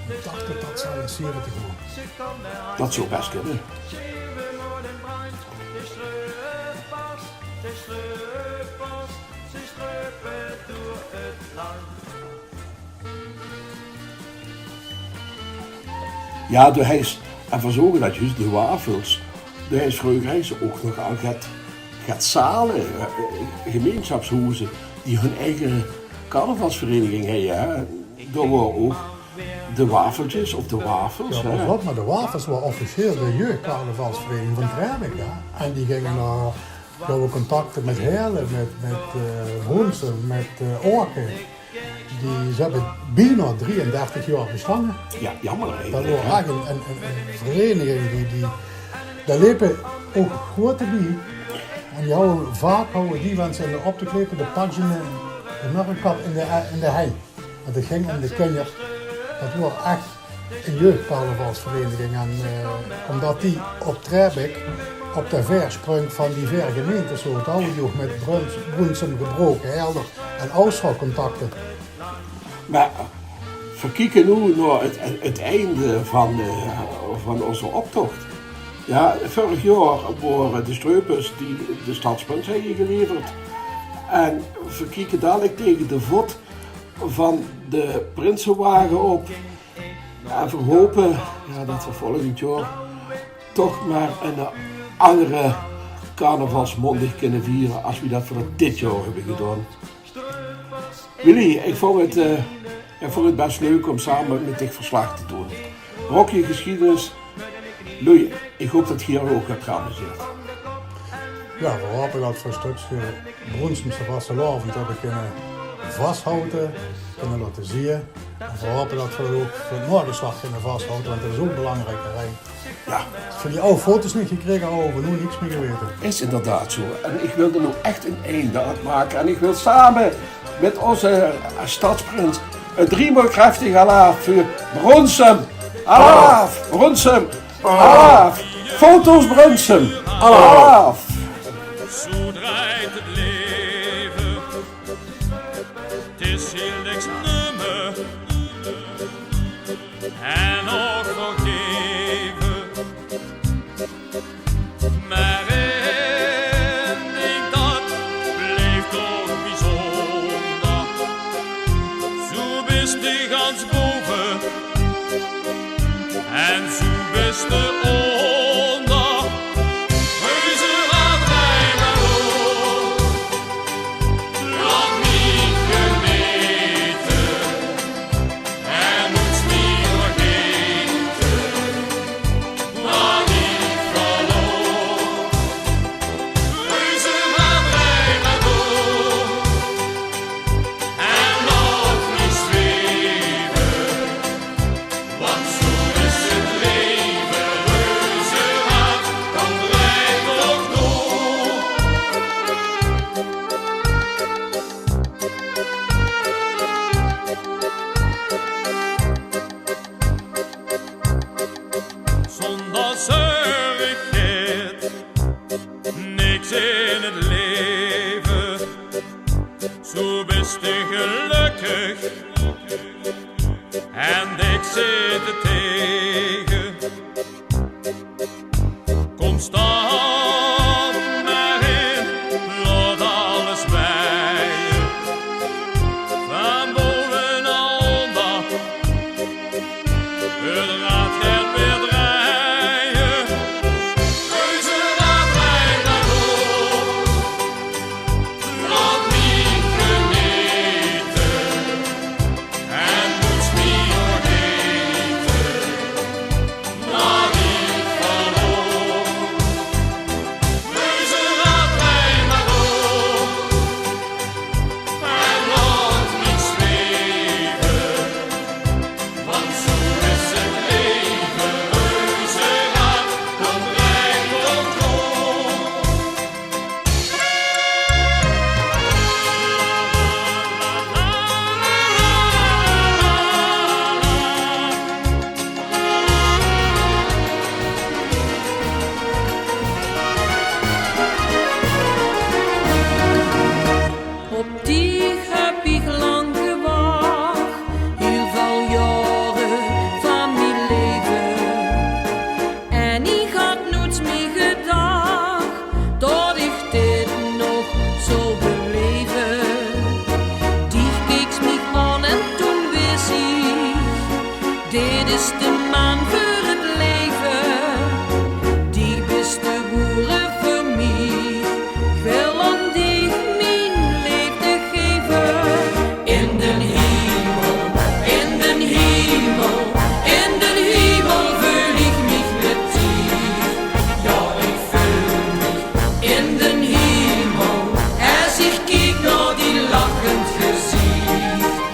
Ich dach dat dat zoe in zeventig waor. Dat zou bès kónne. Ja, doe heis, en veer zoge dat juus, de Wafels. Doe heis vreuger heis ouch nog al get, get zale, eh, gemeinsjapshoezer, die hun eige carnavalsvereiniging hawwe, hè. Dao waor ouch de Wafeltjes of de Wafels, hè. Ja, pas op, mer de Wafels waor officieel de jeugdcarnavalsvereiniging van Traebeke, hè. En die ginge nao, die hawwe contacte mit Heële, mit, mit, eh, Broensem, mit, eh, Aoke. Die, ze höbbe bienao drieëndertig jaor bestange. Ja, jammer eigelik, hè? Dat waor ech ein, ein, ein, ein vereiniging die, die, dao lepe ouch groeate bie. En die hawwe vaak, hawwe die, wen ze in de optoch lepe, de patj in de, de mörrekap in de, in de hei. Want 't ging óm de kinjer. Dat waor ech ein jeugdcarnavalsvereiniging. En, eh, ómdat die op Trèbik op de veer sprunk van die veer gemeinte, zo, hawwe die ouch mit Bruns-, Broensem, Gebroke, Heëlder en Oudshoorn contacte. Mer veer kieke noe nao 't, 't einde van, eh, van ózze optoch. Ja, vörig jaor wore de Streupers die de stadsprins höbbe geleverd. En veer kieke dalik tege de vot van de prinsewage op. En veer hope, ja, dat veer volgend jaor toch mer ein anger carnavalsmaondig kinne viere es wie dat veer dat dit jaor höbbe gedaon. Willy, ich vónj 't, eh, ich vónj 't bès leuk óm same mit dich verslag te doon. Brokje gesjiedenis. Louis, ich haop dat geer uch ouch höbt geamuseerd. Ja, veer haope dat veer e stökske Broensemse vastelaovend höbbe kinne vashaoje, kinne laote zeen. En veer haope dat veer dat ouch veur 't naogeslach kinne vashaoje, want dat is ouch belangriek. Ja. Veur die aw foto's neet gekrege, hawwe veer noe niks mie gewete. Is inderdaad zo. En ich wil d'r noe ech ein einde aan make. En ich wil same mit ózze, eh, stadsprins ein driemaol krachtig alaaf veur Broensem. Alaaf, Broensem. Alaaf. Foto's Broensem. Alaaf. Zo drejt 't laeve. 't Is hiel niks numme. En ouch vergaeve. Mer ein dink, dat blief toch bezunjer. Zo bis te gans bove en zo bis te ónger. Reuze, wat blief mer op? Laot mich genete. En noets mie vergaete wat ich verloor. Reuze, wat blief mer op? En laot mich zweve, want zo is 't laeve. Reuze, wat blief mer op? Zónger zörg geit niks in 't laeve. Zo bis te gelökkig en niks zit d'r taege. Kóm, stap mer in, laot alles wieje. Van bove nao ónger, 't rad geit weer drejje. Reuze, wat blief mer op? Laot mich genete. En noets mie vergaete wat ich verloor. Reuze, wat blief mer op? En laot mich zweve, want zo is 't laeve. Reuze, wat blief mer op? Op dich höb ich lang gewach, hiel väöl jaore van mie laeve. En ich had noets mie gedach dat ich dit nog zou belaeve. Dich keeks mich aan en toen wis ich: dit is de man veur 't laeve. Dich bis de woere veur mich. Ich wil aan dich mien leefde gaeve. In den hiemel, in den hiemel, in den hiemel veul ich mich mit dich. Jao, ich veul mich in den hiemel, es ich kiek nao dien lachend geziech.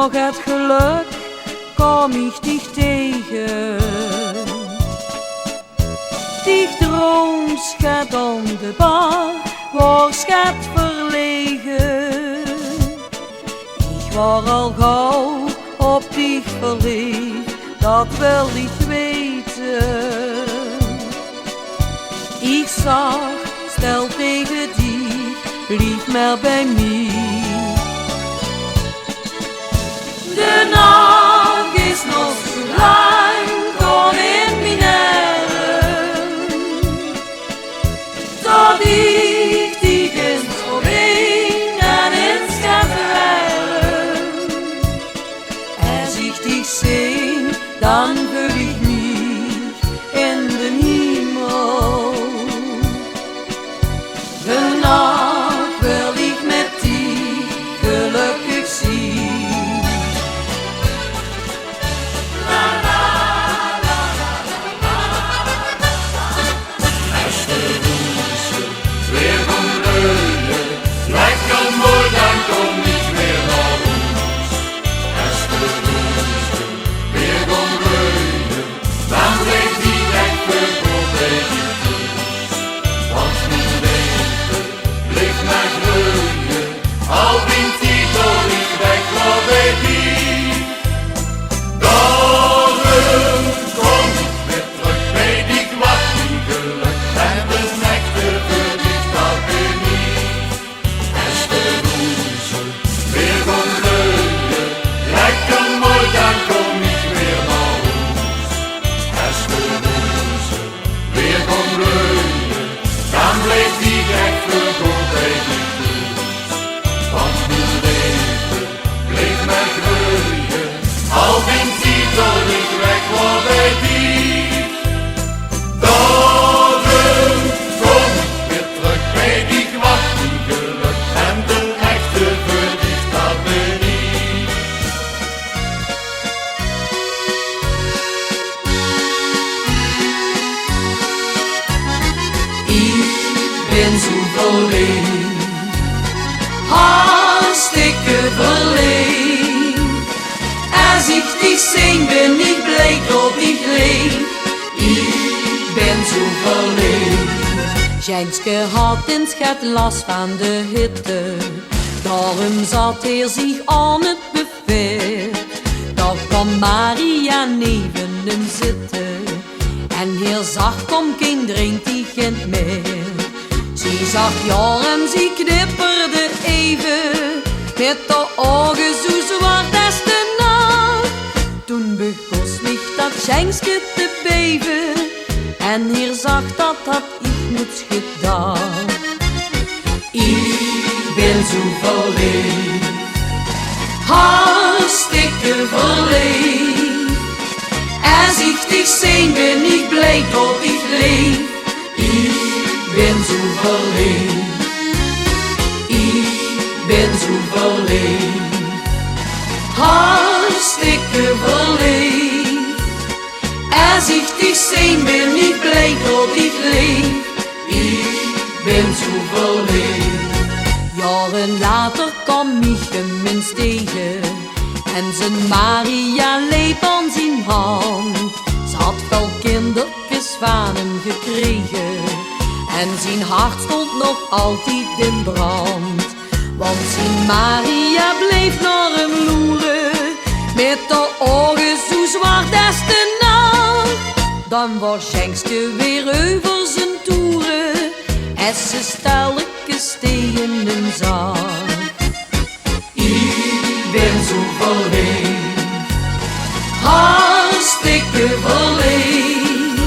Door het gelök kom ich dich tege. Dich droomp get aan de bar, waors get verlege. Ich waor al gaw op dich verleef, dat wils dich weite. Ich zag, stel tege dich, blief mer bie mich. De nach is nog zoe lang, kom in mien erm. Tot ich dich ins opein en ins get werm. Es ich dich zeen, dan veul ich mich in den hiemel. Vannach wil ich mit dich gelökkig zien. Es de roeze weer gaon bleuje, lekker mooi, dan kom ich weer nao hoes. Es de roeze weer gaon bleuje, dan blief ich ech veur good bie dich thoes. Want mien laeve blief mer greuje, al dien tied dat ich weg waor bie dich. Daorum kom ich weer trök bie dich, wat mien gelök en de echte veur dich, dat bin ich. Es de roeze weer gaon bleuje, lekker mooi, dan kom ich weer nao hoes. Es de roeze weer gaon bleuje, dan blief ich ech veur good bie dich thoes. Want mien laeve blief mer greuje, al dien tied dat ich weg waor bie dich. Daorum kom ich weer trök bie dich, wat mien gelök en de echte veur dich, dat bin ich. Ich bin zoe verleef, hartstikke verleef. Es ich dich zeen, bin ich blie tot ich leef. Ich bin zoe verleef. Sjengske haw ins get las van de hitte. Daorum zaat hae zich aan 't buffet. Dao kaom Maria neve häöm zitte. En hae zag: kom kind, drink dich get mieë. Zie zag jao en zie knipperde eve, mit de ouge zoe zwart es de nach. Toen begós mich dat Sjengske te beve. En hae zag: dat had ich noets gedach. Ich bin zoe verleef, hartstikke verleef. Es ich dich zeen, bin ich blie tot ich leef. Ich bin zoe verleef, ich bin zoe verleef, hartstikke verleef. Es ich dich zeen, bin ich blie tot ich leef. Ich bin zoe verleef. Jaore later kaom ich häöm ins tege. En zien Maria leep aan zien hand. Ze had väöl kinderkes van häöm gekrege. En zien hart stond nog altied in brand. Want zien Maria bleef nao häöm loere, mit de ouge zoe zwart es de nach. Dan waor Sjengske weer euver zien toere, es ze stellekes tege häöm zag. Ich bin zoe verleef, hartstikke verleef.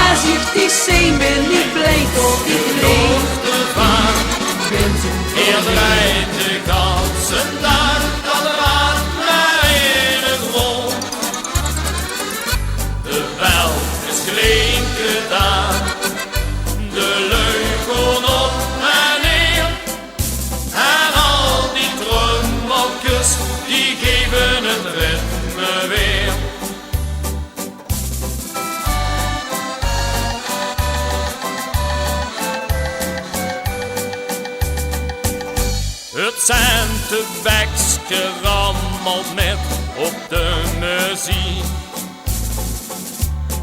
Es ich dich zeen, bin ich blie tot ich leef. Bin zoe verleef. Hae drejt de ganse daag, dat raad mer in 't rónd. De belkes klinke dao, de luuj gaon op en neer. Het centebekske rammelt mit op de meziek.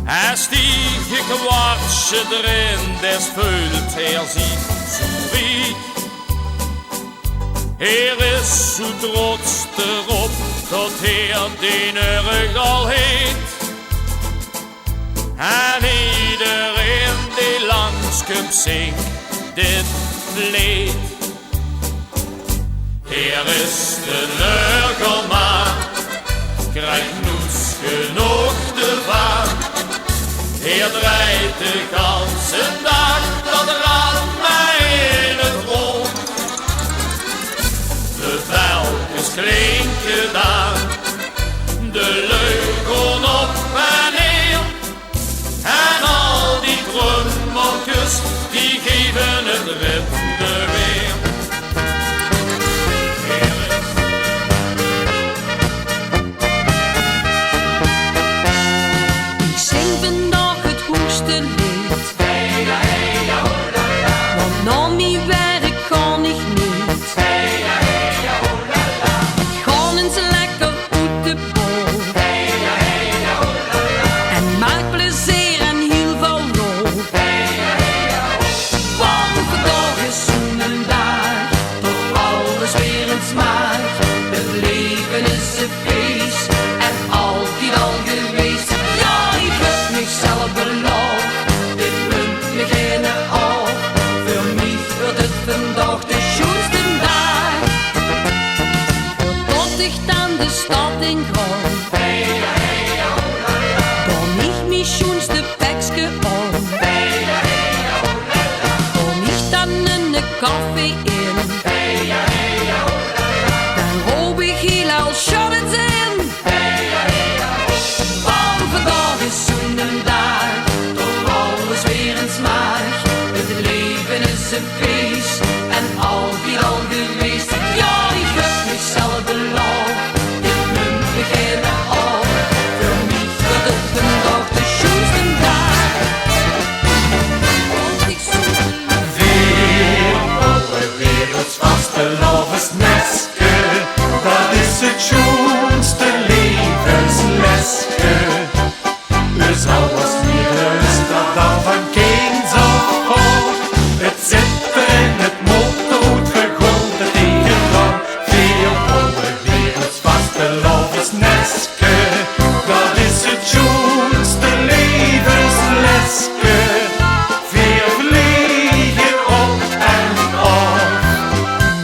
Hae stiek e kwartsje d'rin, des veult hae ziech zoe riek. Hae is zoe trots d'rop tot hae d'n urgel heet. En ederein dee langs kump zingk dit leed. Hae is d'n urgelmaan, krieg noets genóg devaan. Hae drejt de ganse daag dat raam mer in 't rónd. De belkes klinke daan, de lui goon op en neer. En al die trummelkes, die geve 't ritme weer. Ich zing vendaog 't hoegste leed, want nao mie werk gaon ich neet. Ich gaon ins lekker oet de bol. En maak plezeer en hiel väöl lol. Want vandaag is zoe'nen daag, tot alles weer ins maag. Het leven is een feest en altied al gewees. Jao, ich höb mich zelf belaof, dit munt mich geine aof. Veur mich weurt het vandaag de sjoenste daag. Tot ich daan de stad in gaon, doon ich mie sjoenste pekske aon. Gaon ich daan inne café in, daan roop ich hiel hel: sjöt ins in! Want vandaag is zoe'nen daag, tot alles weer ins maag. Het leven is een feest en altied al gewees. Jao, ich höb mich zelf belaof, dit munt mich geine aof. Veur mich weurt het vandaag de sjoenste daag. Veer hawwe weer 't vastelaovesneske, dat is 't sjoenste levensleske. Us hawwe ós neet bewus dat dat vaan kinds aof aon. 't Zit d'rin, 't mót d'roet, veer goon d'r tegenaan. Veer hawwe weer 't vastelaovesneske, dat is 't sjoenste levensleske. Veer vlege op en aof,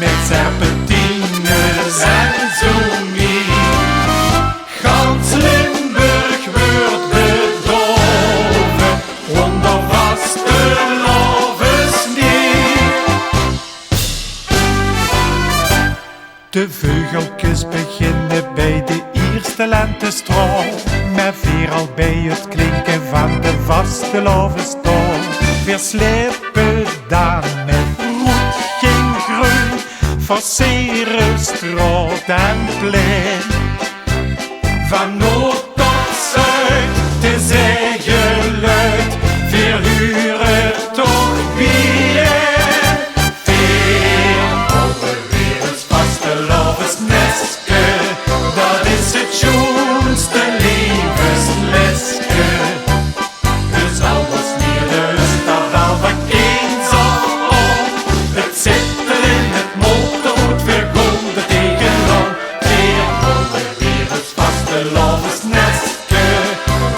mèt serpentines en zoe mie. Gans Limburg weurt bedaove, oonder vastelaovesneet. De veugelkes beginne bij de ierste lentestraol, meh veer al bij 't klinke vaan de vastelaovestaol. Veer slippe daan mèt roed ging greun, forcere straot en plein. Vaan noord tot zuid, 't is eigeluid, veer hure toch bijein. Veer hawwe weer 't vastelaovesneske, dat is 't sjoenste levensleske. Dus alles neet, dus dat wel van kinds aof aon. 't Zit d'rin, 't mót d'roet, veer goon d'r tegenaan. Veer hawwe weer 't vastelaovesneske,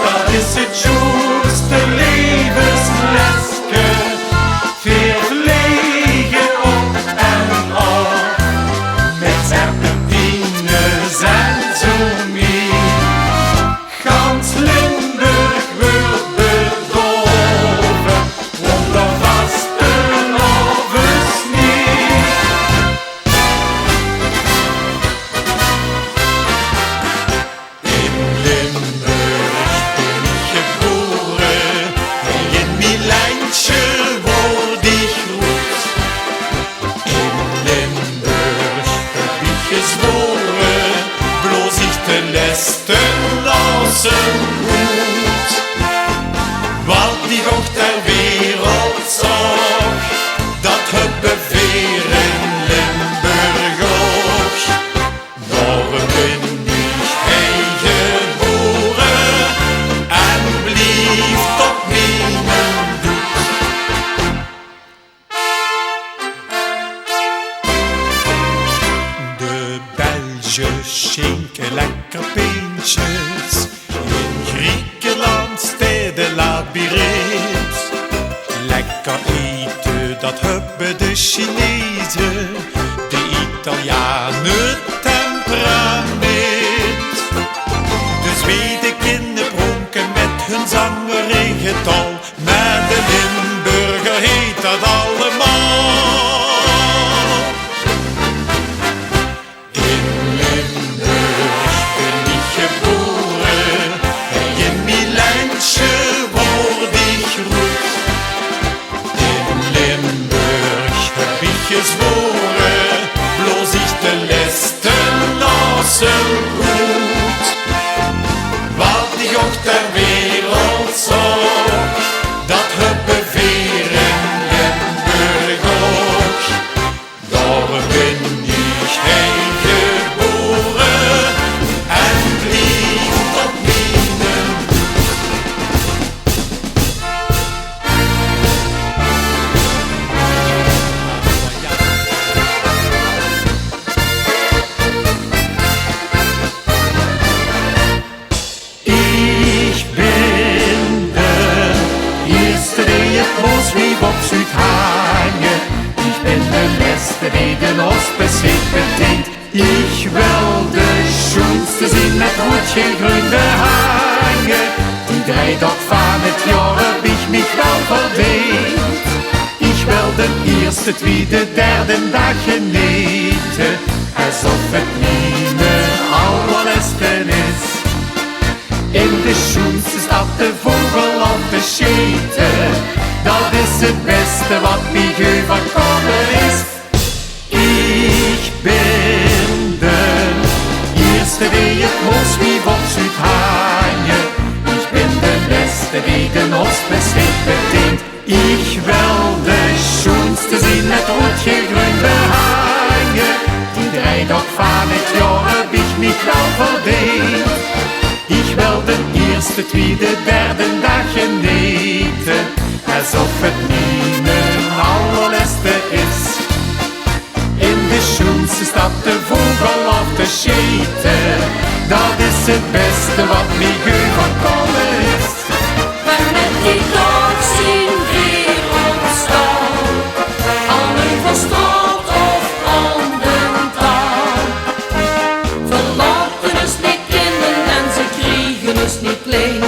dat is 't sjoenste levensleske. Veer vlege op en aof, mèt serpentines en zoe mie. Gans Limburg weurt bedaove, oonder vastelaovesneet. In Limburg bin ich gebore, in mie lensje woort ich groet. In Limburg höb ich gezwore, blaos ich de lèste blaoze oet. Wat ich ouch ter wereld zaog, dat höbbe veer in Limburg Lekker pintsjes in Griekenland, stad de labyrint. Lekker ete, dat höbbe de Chineze, de Italiane temperament. De Zwede kinne pronke mit hun zangerige taal, mer de Limburger heet dat allemaol. In Limburg bin ich gebore, in mien ländsje woort ich groot. In Limburg höb ich gezwore, blaos ich de lèste blaoze oet. Wat ich ouch ter wereld zag, dat höbbe veer in Limburg ouch. Dao bin ich heen gebore en blief tot miene. Ich bin de ierste, dee 't Mooswief op zuut hange. Ich bin de lèste, dee de Hospes heet bedeend. Ich wil de sjoenste zien mit roed-geel-greun behange. Die drei daag van 't jaor höb ich mich waal verdeend. Ich wil d'n ierste, twiede, derde daag genete, esof 't miene allerlèste is. In de sjoenste stad de vogel op te sjete, dat is 't bèste wat mich euverkómme is. Ich bin d'n ierste, dee 't Mooswief op zuut hange. Ich bin de lèste, dee de Hospes heet bedeend. Ich wil de sjoenste zien mit roed-geel-greun behange. Die drei daag van 't jaor höb ich mich waal verdeend. Ich wil d'n ierste, twiede, derde daag genete, esof 't miene allerlèste is. In de sjoenste stad de vogel op te sjete, dat is 't bèste wat mich euverkómme is. Mer mit die daag zien veer op stal, al euver straot of aon d'n taal. Veer laote us neet kinne en ze kriege us neet klein.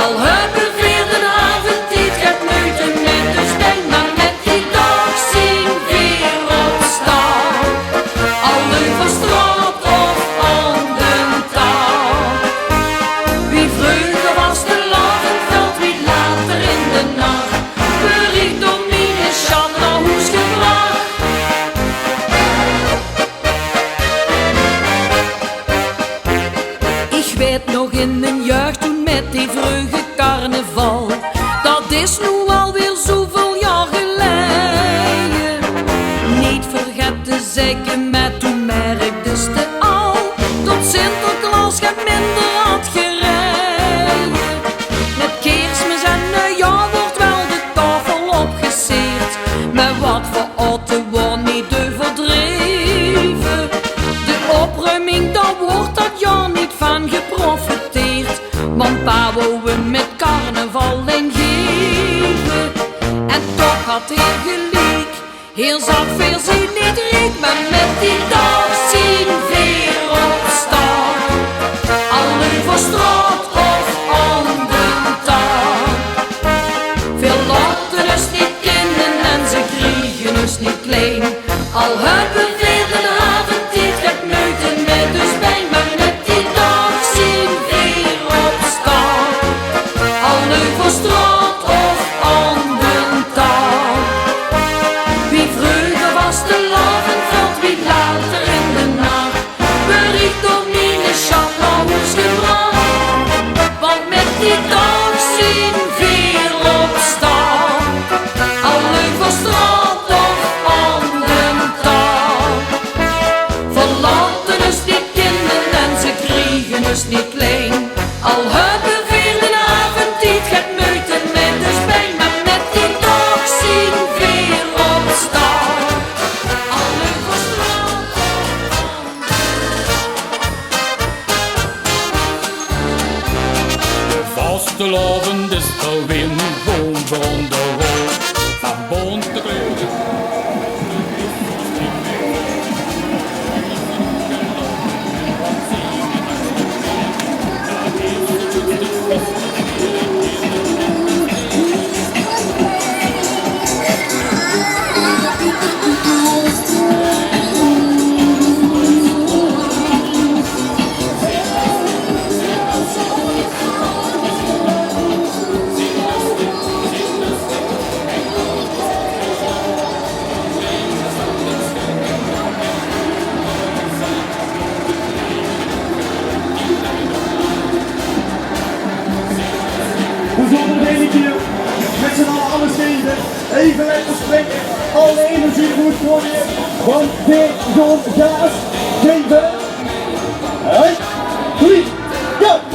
Al höbbe veer d'n aovendtied get meujte mit us bein, mer mit die daag zien veer op stal, al euver straot of aon d'n taal. Wie vreuger waas de laovend veld, wie later in de nach. Beriech door miene sjat nao hoes gebrach. Ich weit nog in mien jeug toen mit die vreuge carnaval. Dat is noe alweer zoeväöl jaor geleie. Neet vergete zègke, mer toen merkdes te al tot Sinterklaos get minder had gereie. Mit Keersmis en Nuujjaor woort waal de taofel opgeseerd, mer wat veur aote waor neet euverdreve. De opruiming, dao woort dat jaor neet van geprofiteerd, want pa wou 'm mit carnaval ingeve. En toch had heer geliek, heer zag: veer zien neet riek, mer mit die daag zien veer op stal, al euver straot of aon d'n taal. Veer laote us neet kinne en ze kriege us neet klein. Al höbbe veer d'n aovendtied get meujte mit us bein, mer mit die daag zien veer op stal, al euver straot of aon d'n taal. Wie vreuger waas de laovend veld, wie later in de nach. Beriech door miene sjat nao hoes gebrach. Want mit die daag zien veer op stal, al euver straot of aon d'n taal. Even lekker springen. Alle energie moet gooien. Want dit zo'n gaas. Zeven. Hey. Drie. Go.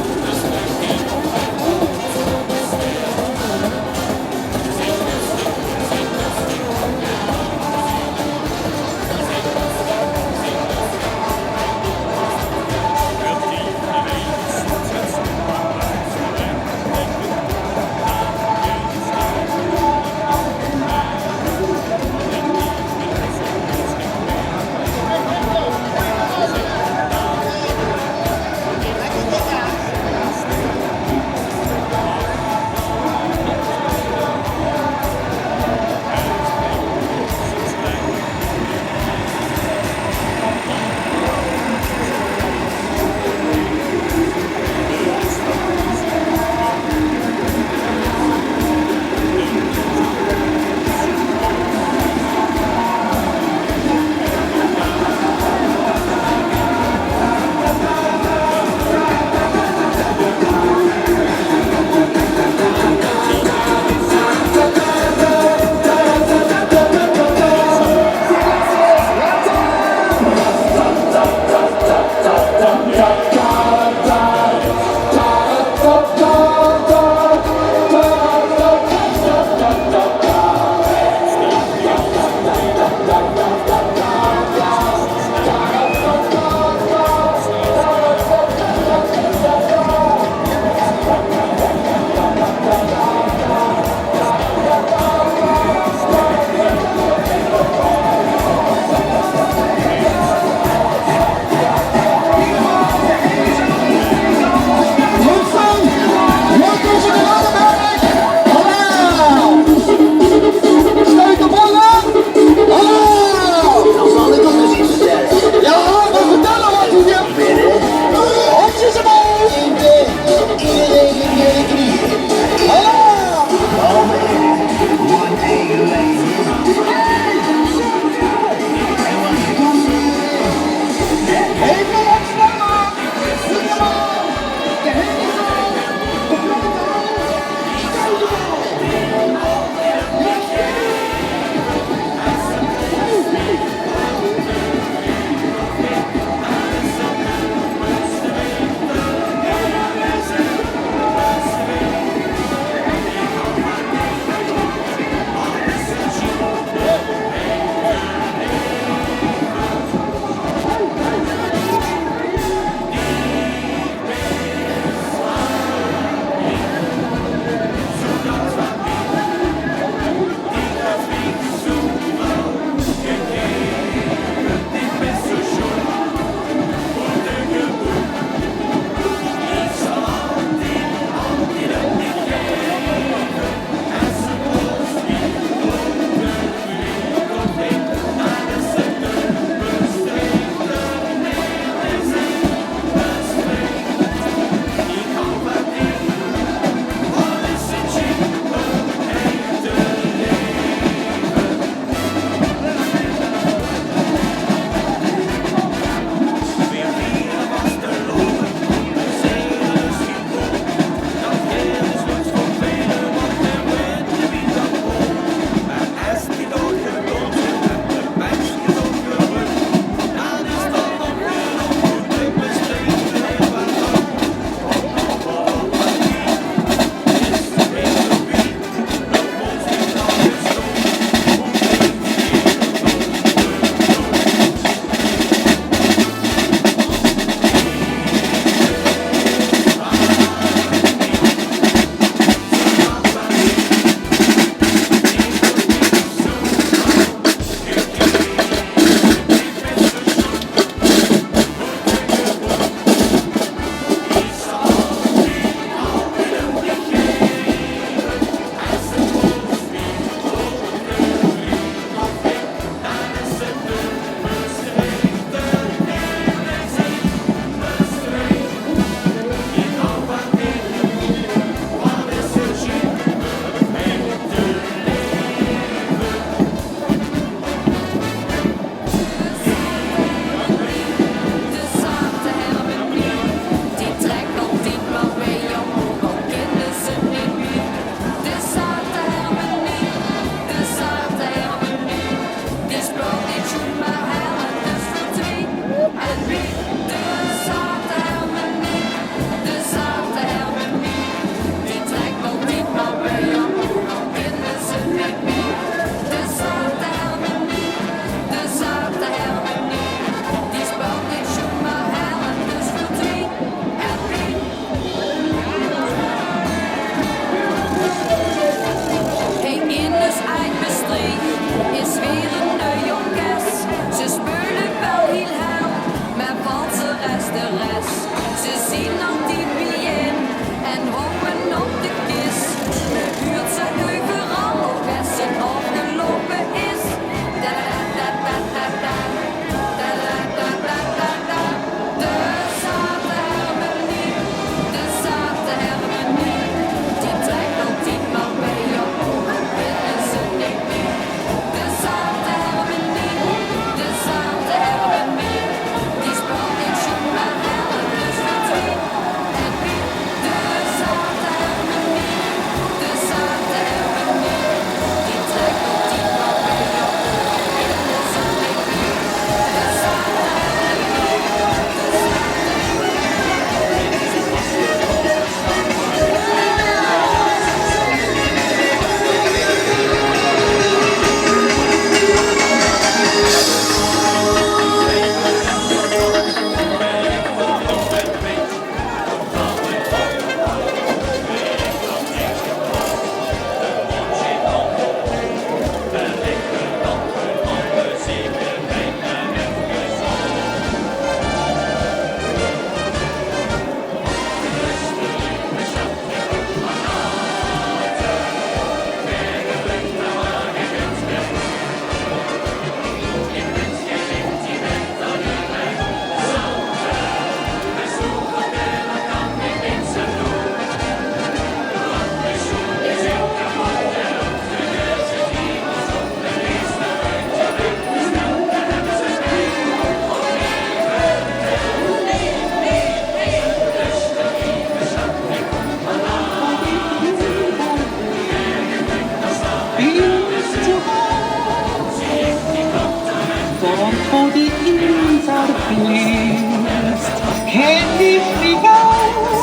Wo die Insel fließt, kenn ich mich aus,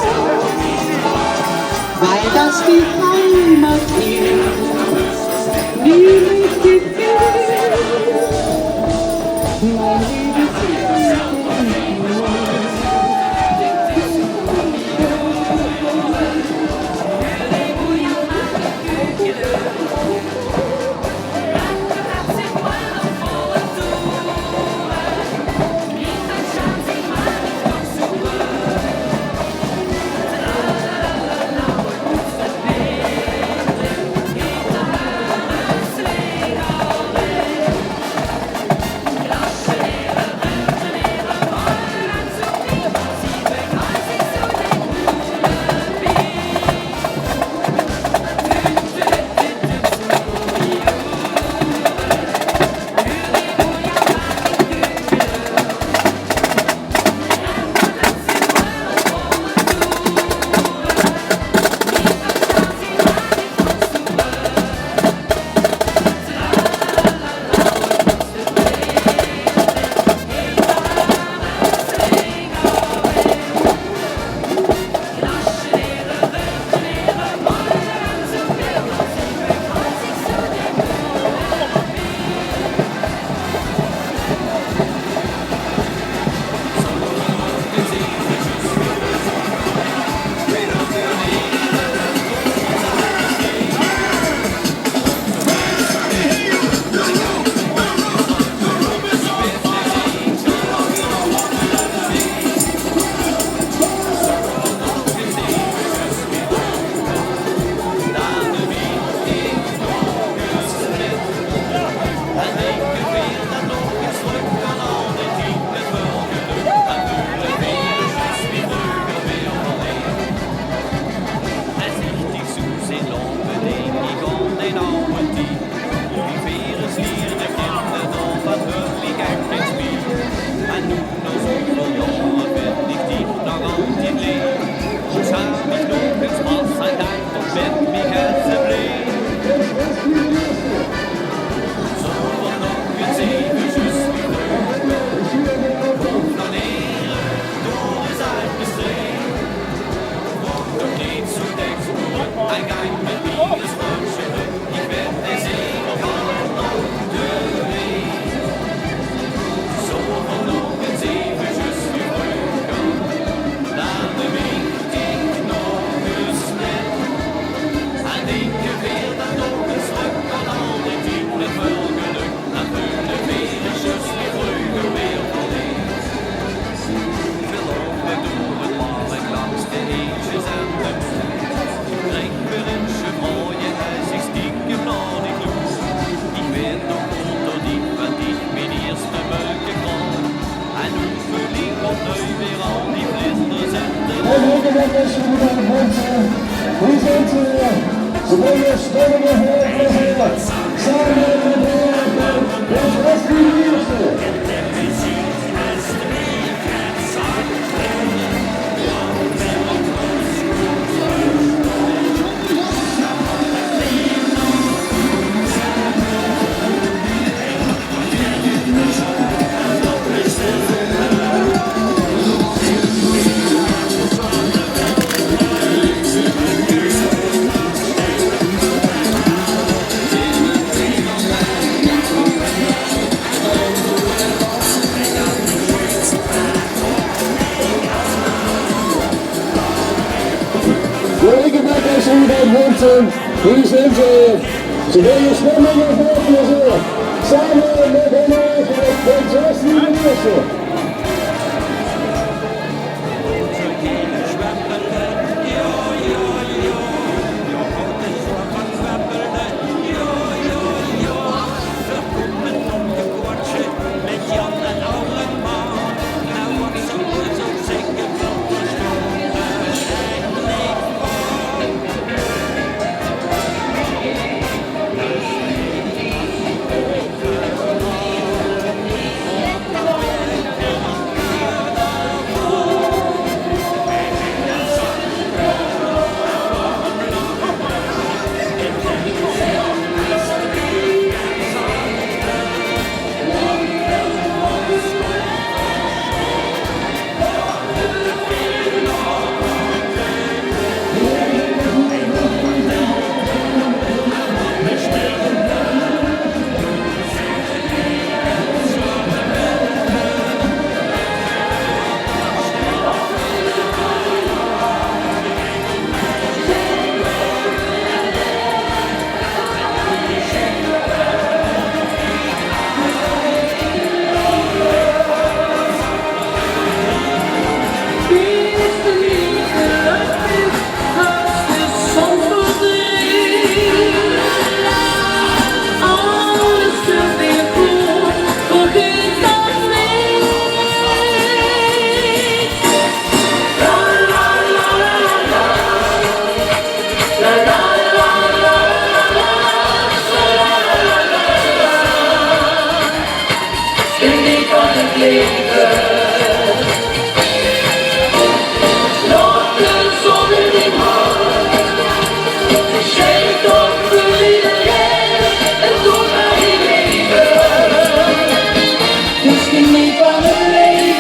weil das die Heimat ist, die mich gefällt. Mein liebes Land. Jao, ich höb ouch zoe van Vincent. Wie zeen ze? Ze wille snel nao vore, zo. Same mit de Prinses Niense. Van het leven. Nog de zon in mijn hart. Schijnt op voor iedereen. En door mijn leven. Dus geniet van het leven.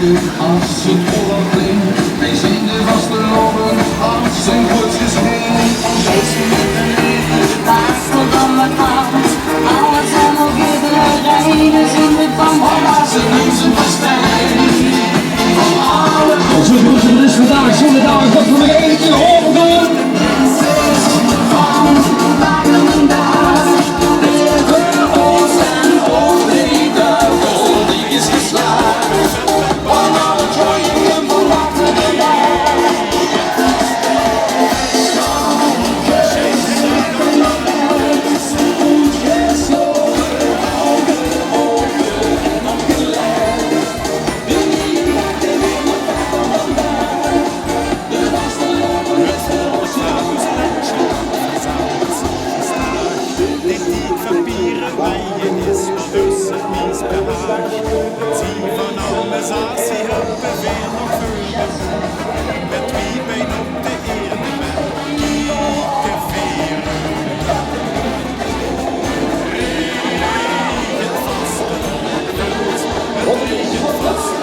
As 't oorlog klinkt, wij zien de vastelaovend, as een groot geschenk. Ons is met de leven, paas tot aan de kant. Alles en ook iedereen is in de pan. Als het onze is vandaag, zonnedag, dat we nog één keer horen doen. Dit die papiere wei je is wat dus het meest behaagt. Zie van alles als je hebt veel nog veel. Met wie ben op de ere met kieke veren. Regen vast, het regen vast.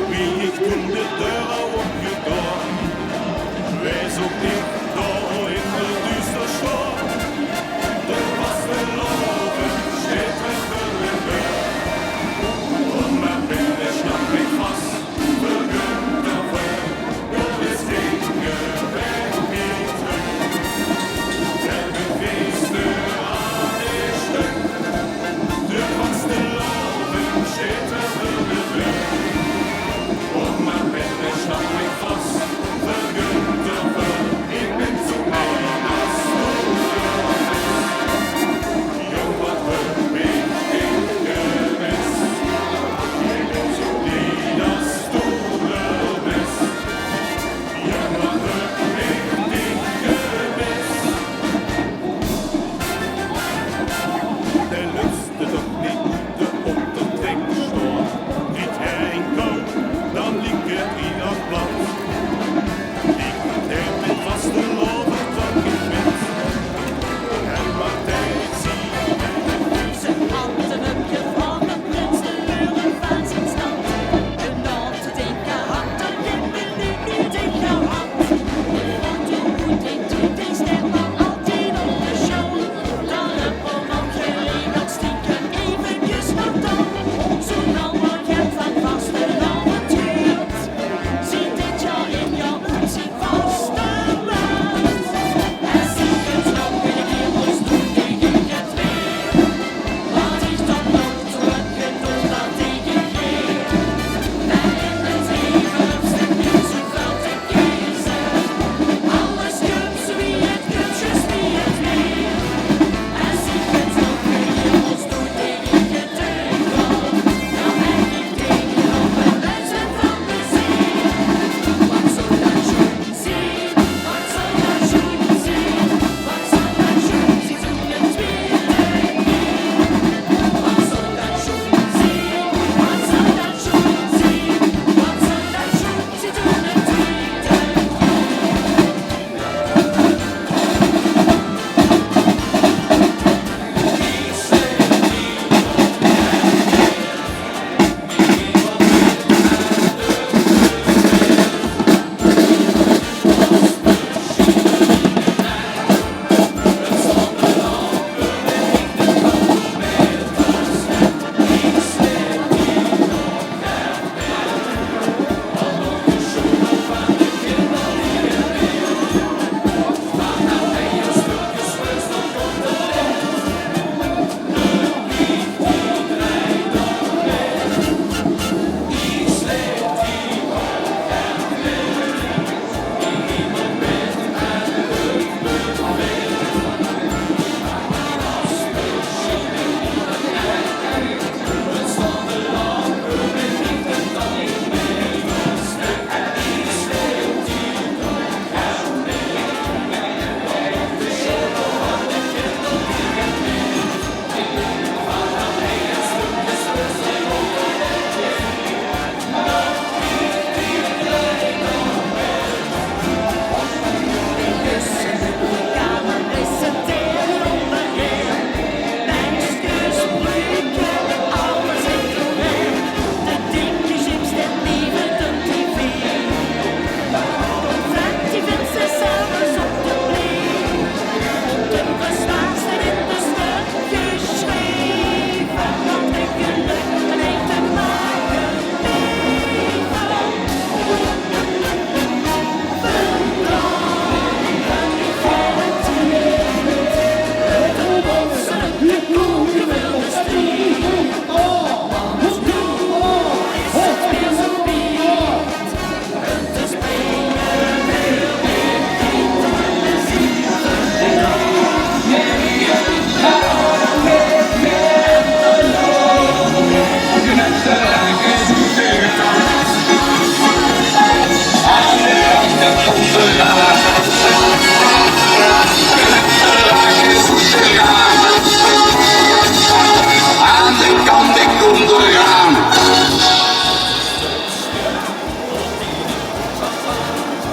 Wie ich toen de deur opgedoon, wees op dich dao in de duister staon. De vastelaovend steit weer veur de deur. Kom mer binne, snap mich vas.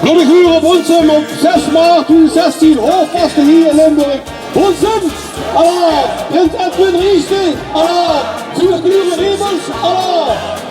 Veur de Gure Bonsum op zes maart tweeduizend zestien, hoofdvaste hie in Limburg. Bonsum, alaaf! Prins Edwin Rieste, alaaf! Vuurkleure Rebels, alaaf!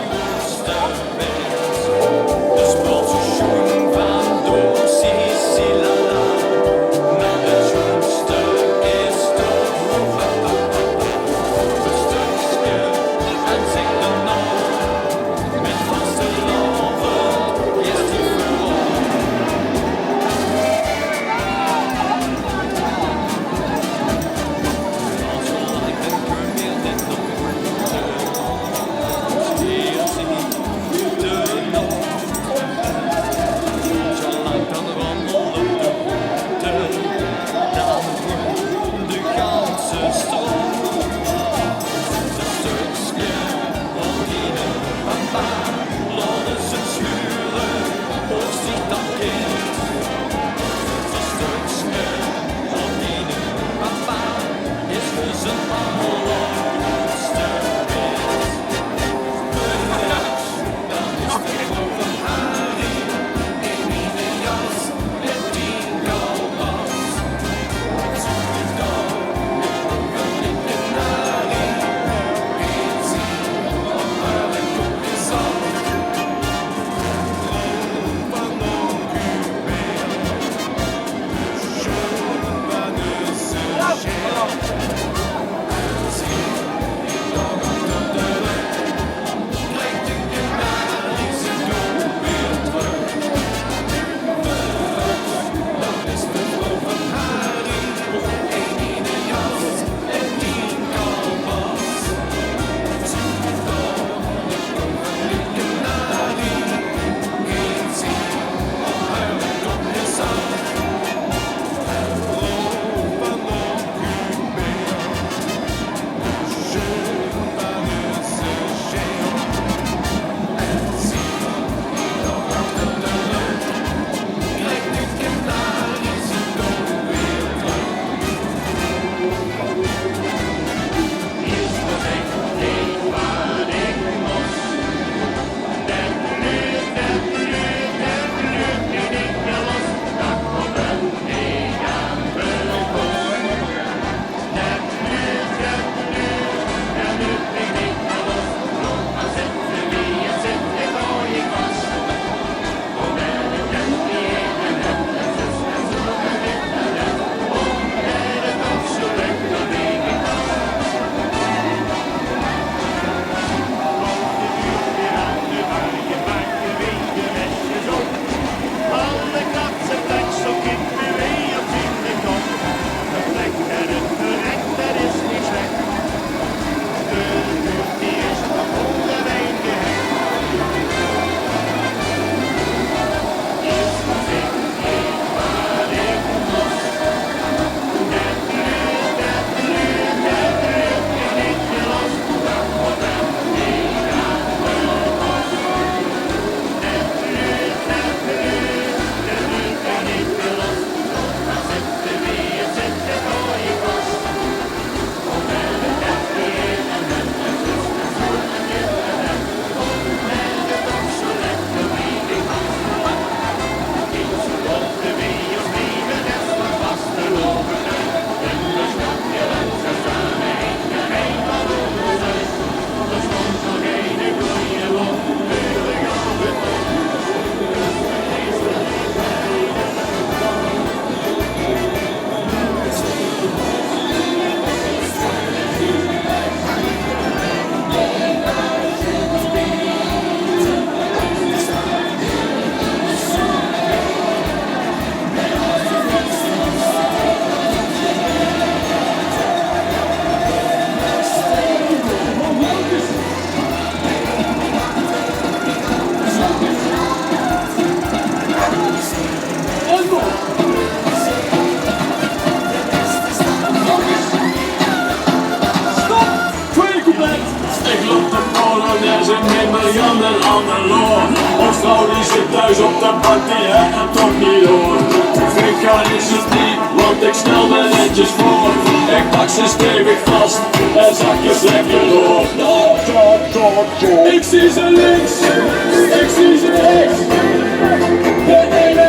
Stop! Tweede couplet. Ik loop de polonaise mit Marianne en Hannelore. Ons vrouw die zit thuis op de bank, die het het toch niet door. Ik ga niet zo diep, want ik stel me netjes voor. Ik pak ze stevig vast en zak eens lekker door. Ik zie ze links, ik zie ze rechts. De ene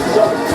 Is d'r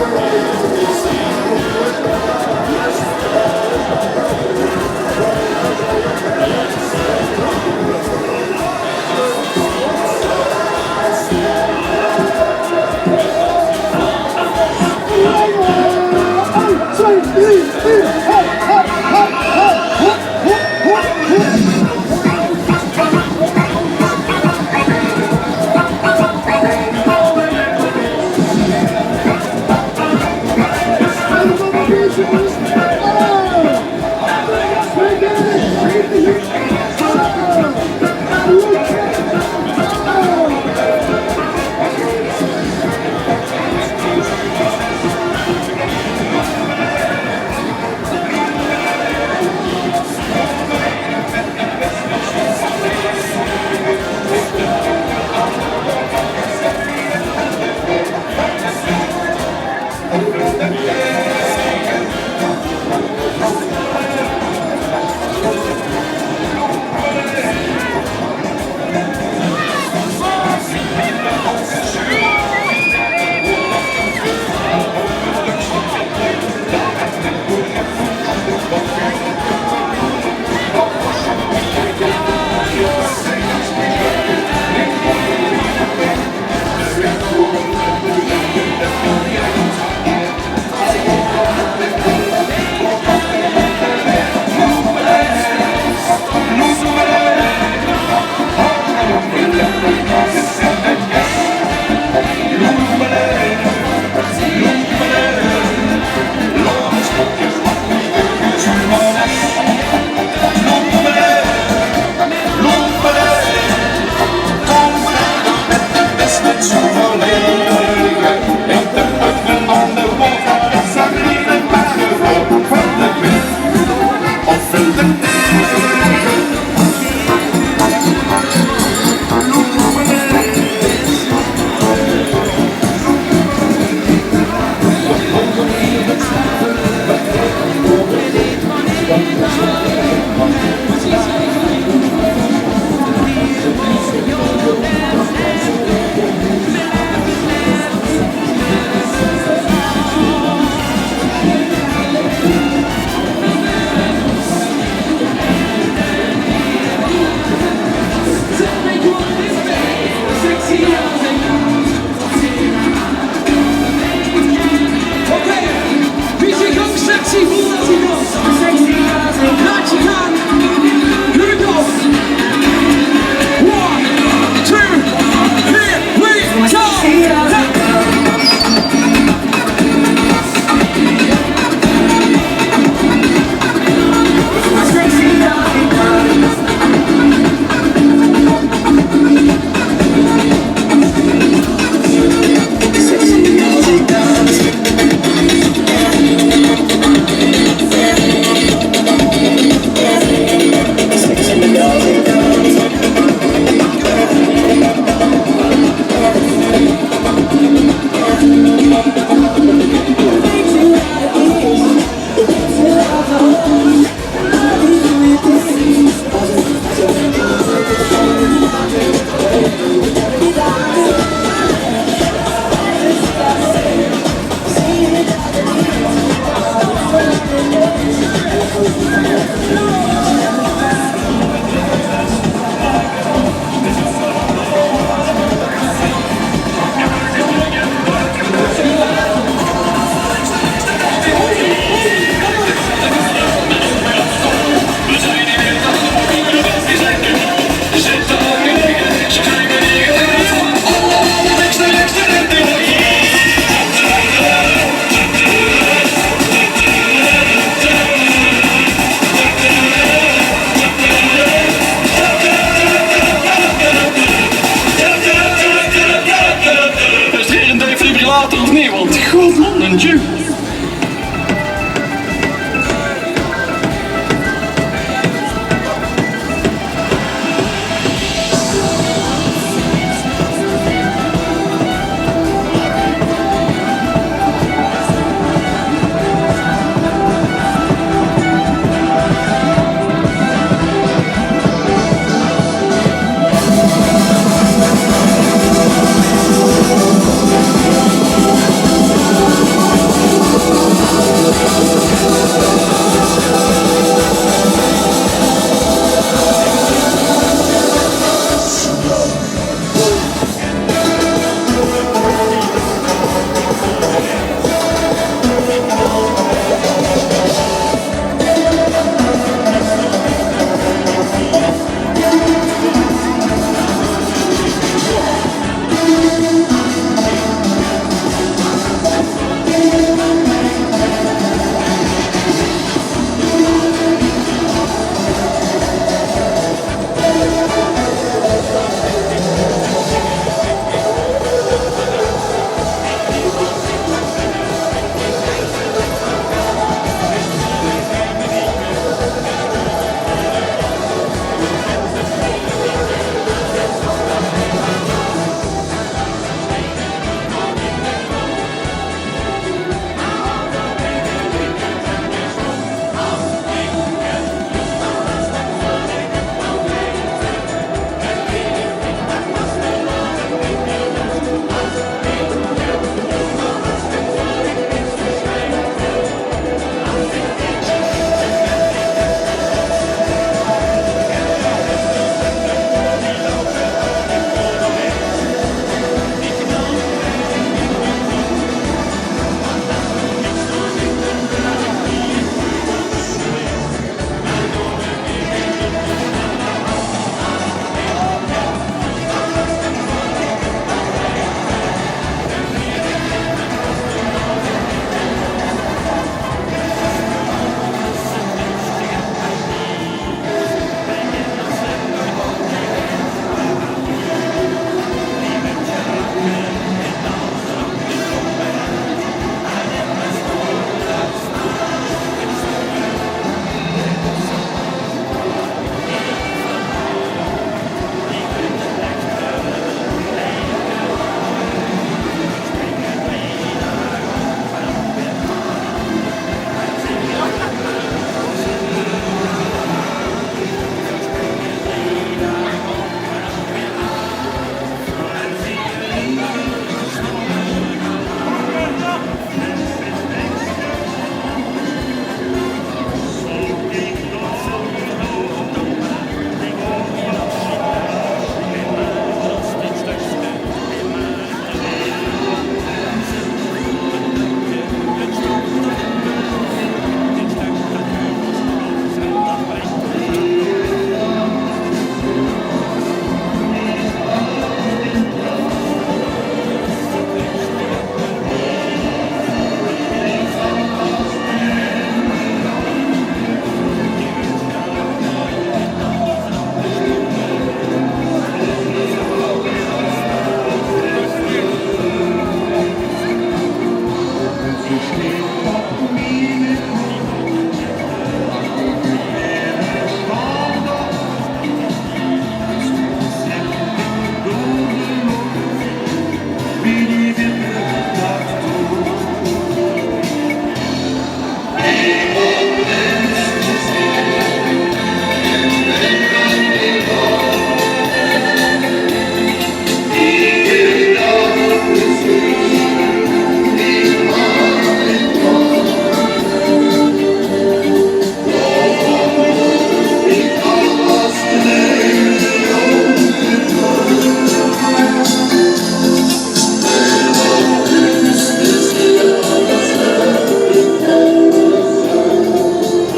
hie 'ne defibrillator of neet? Want godverdomme, tju.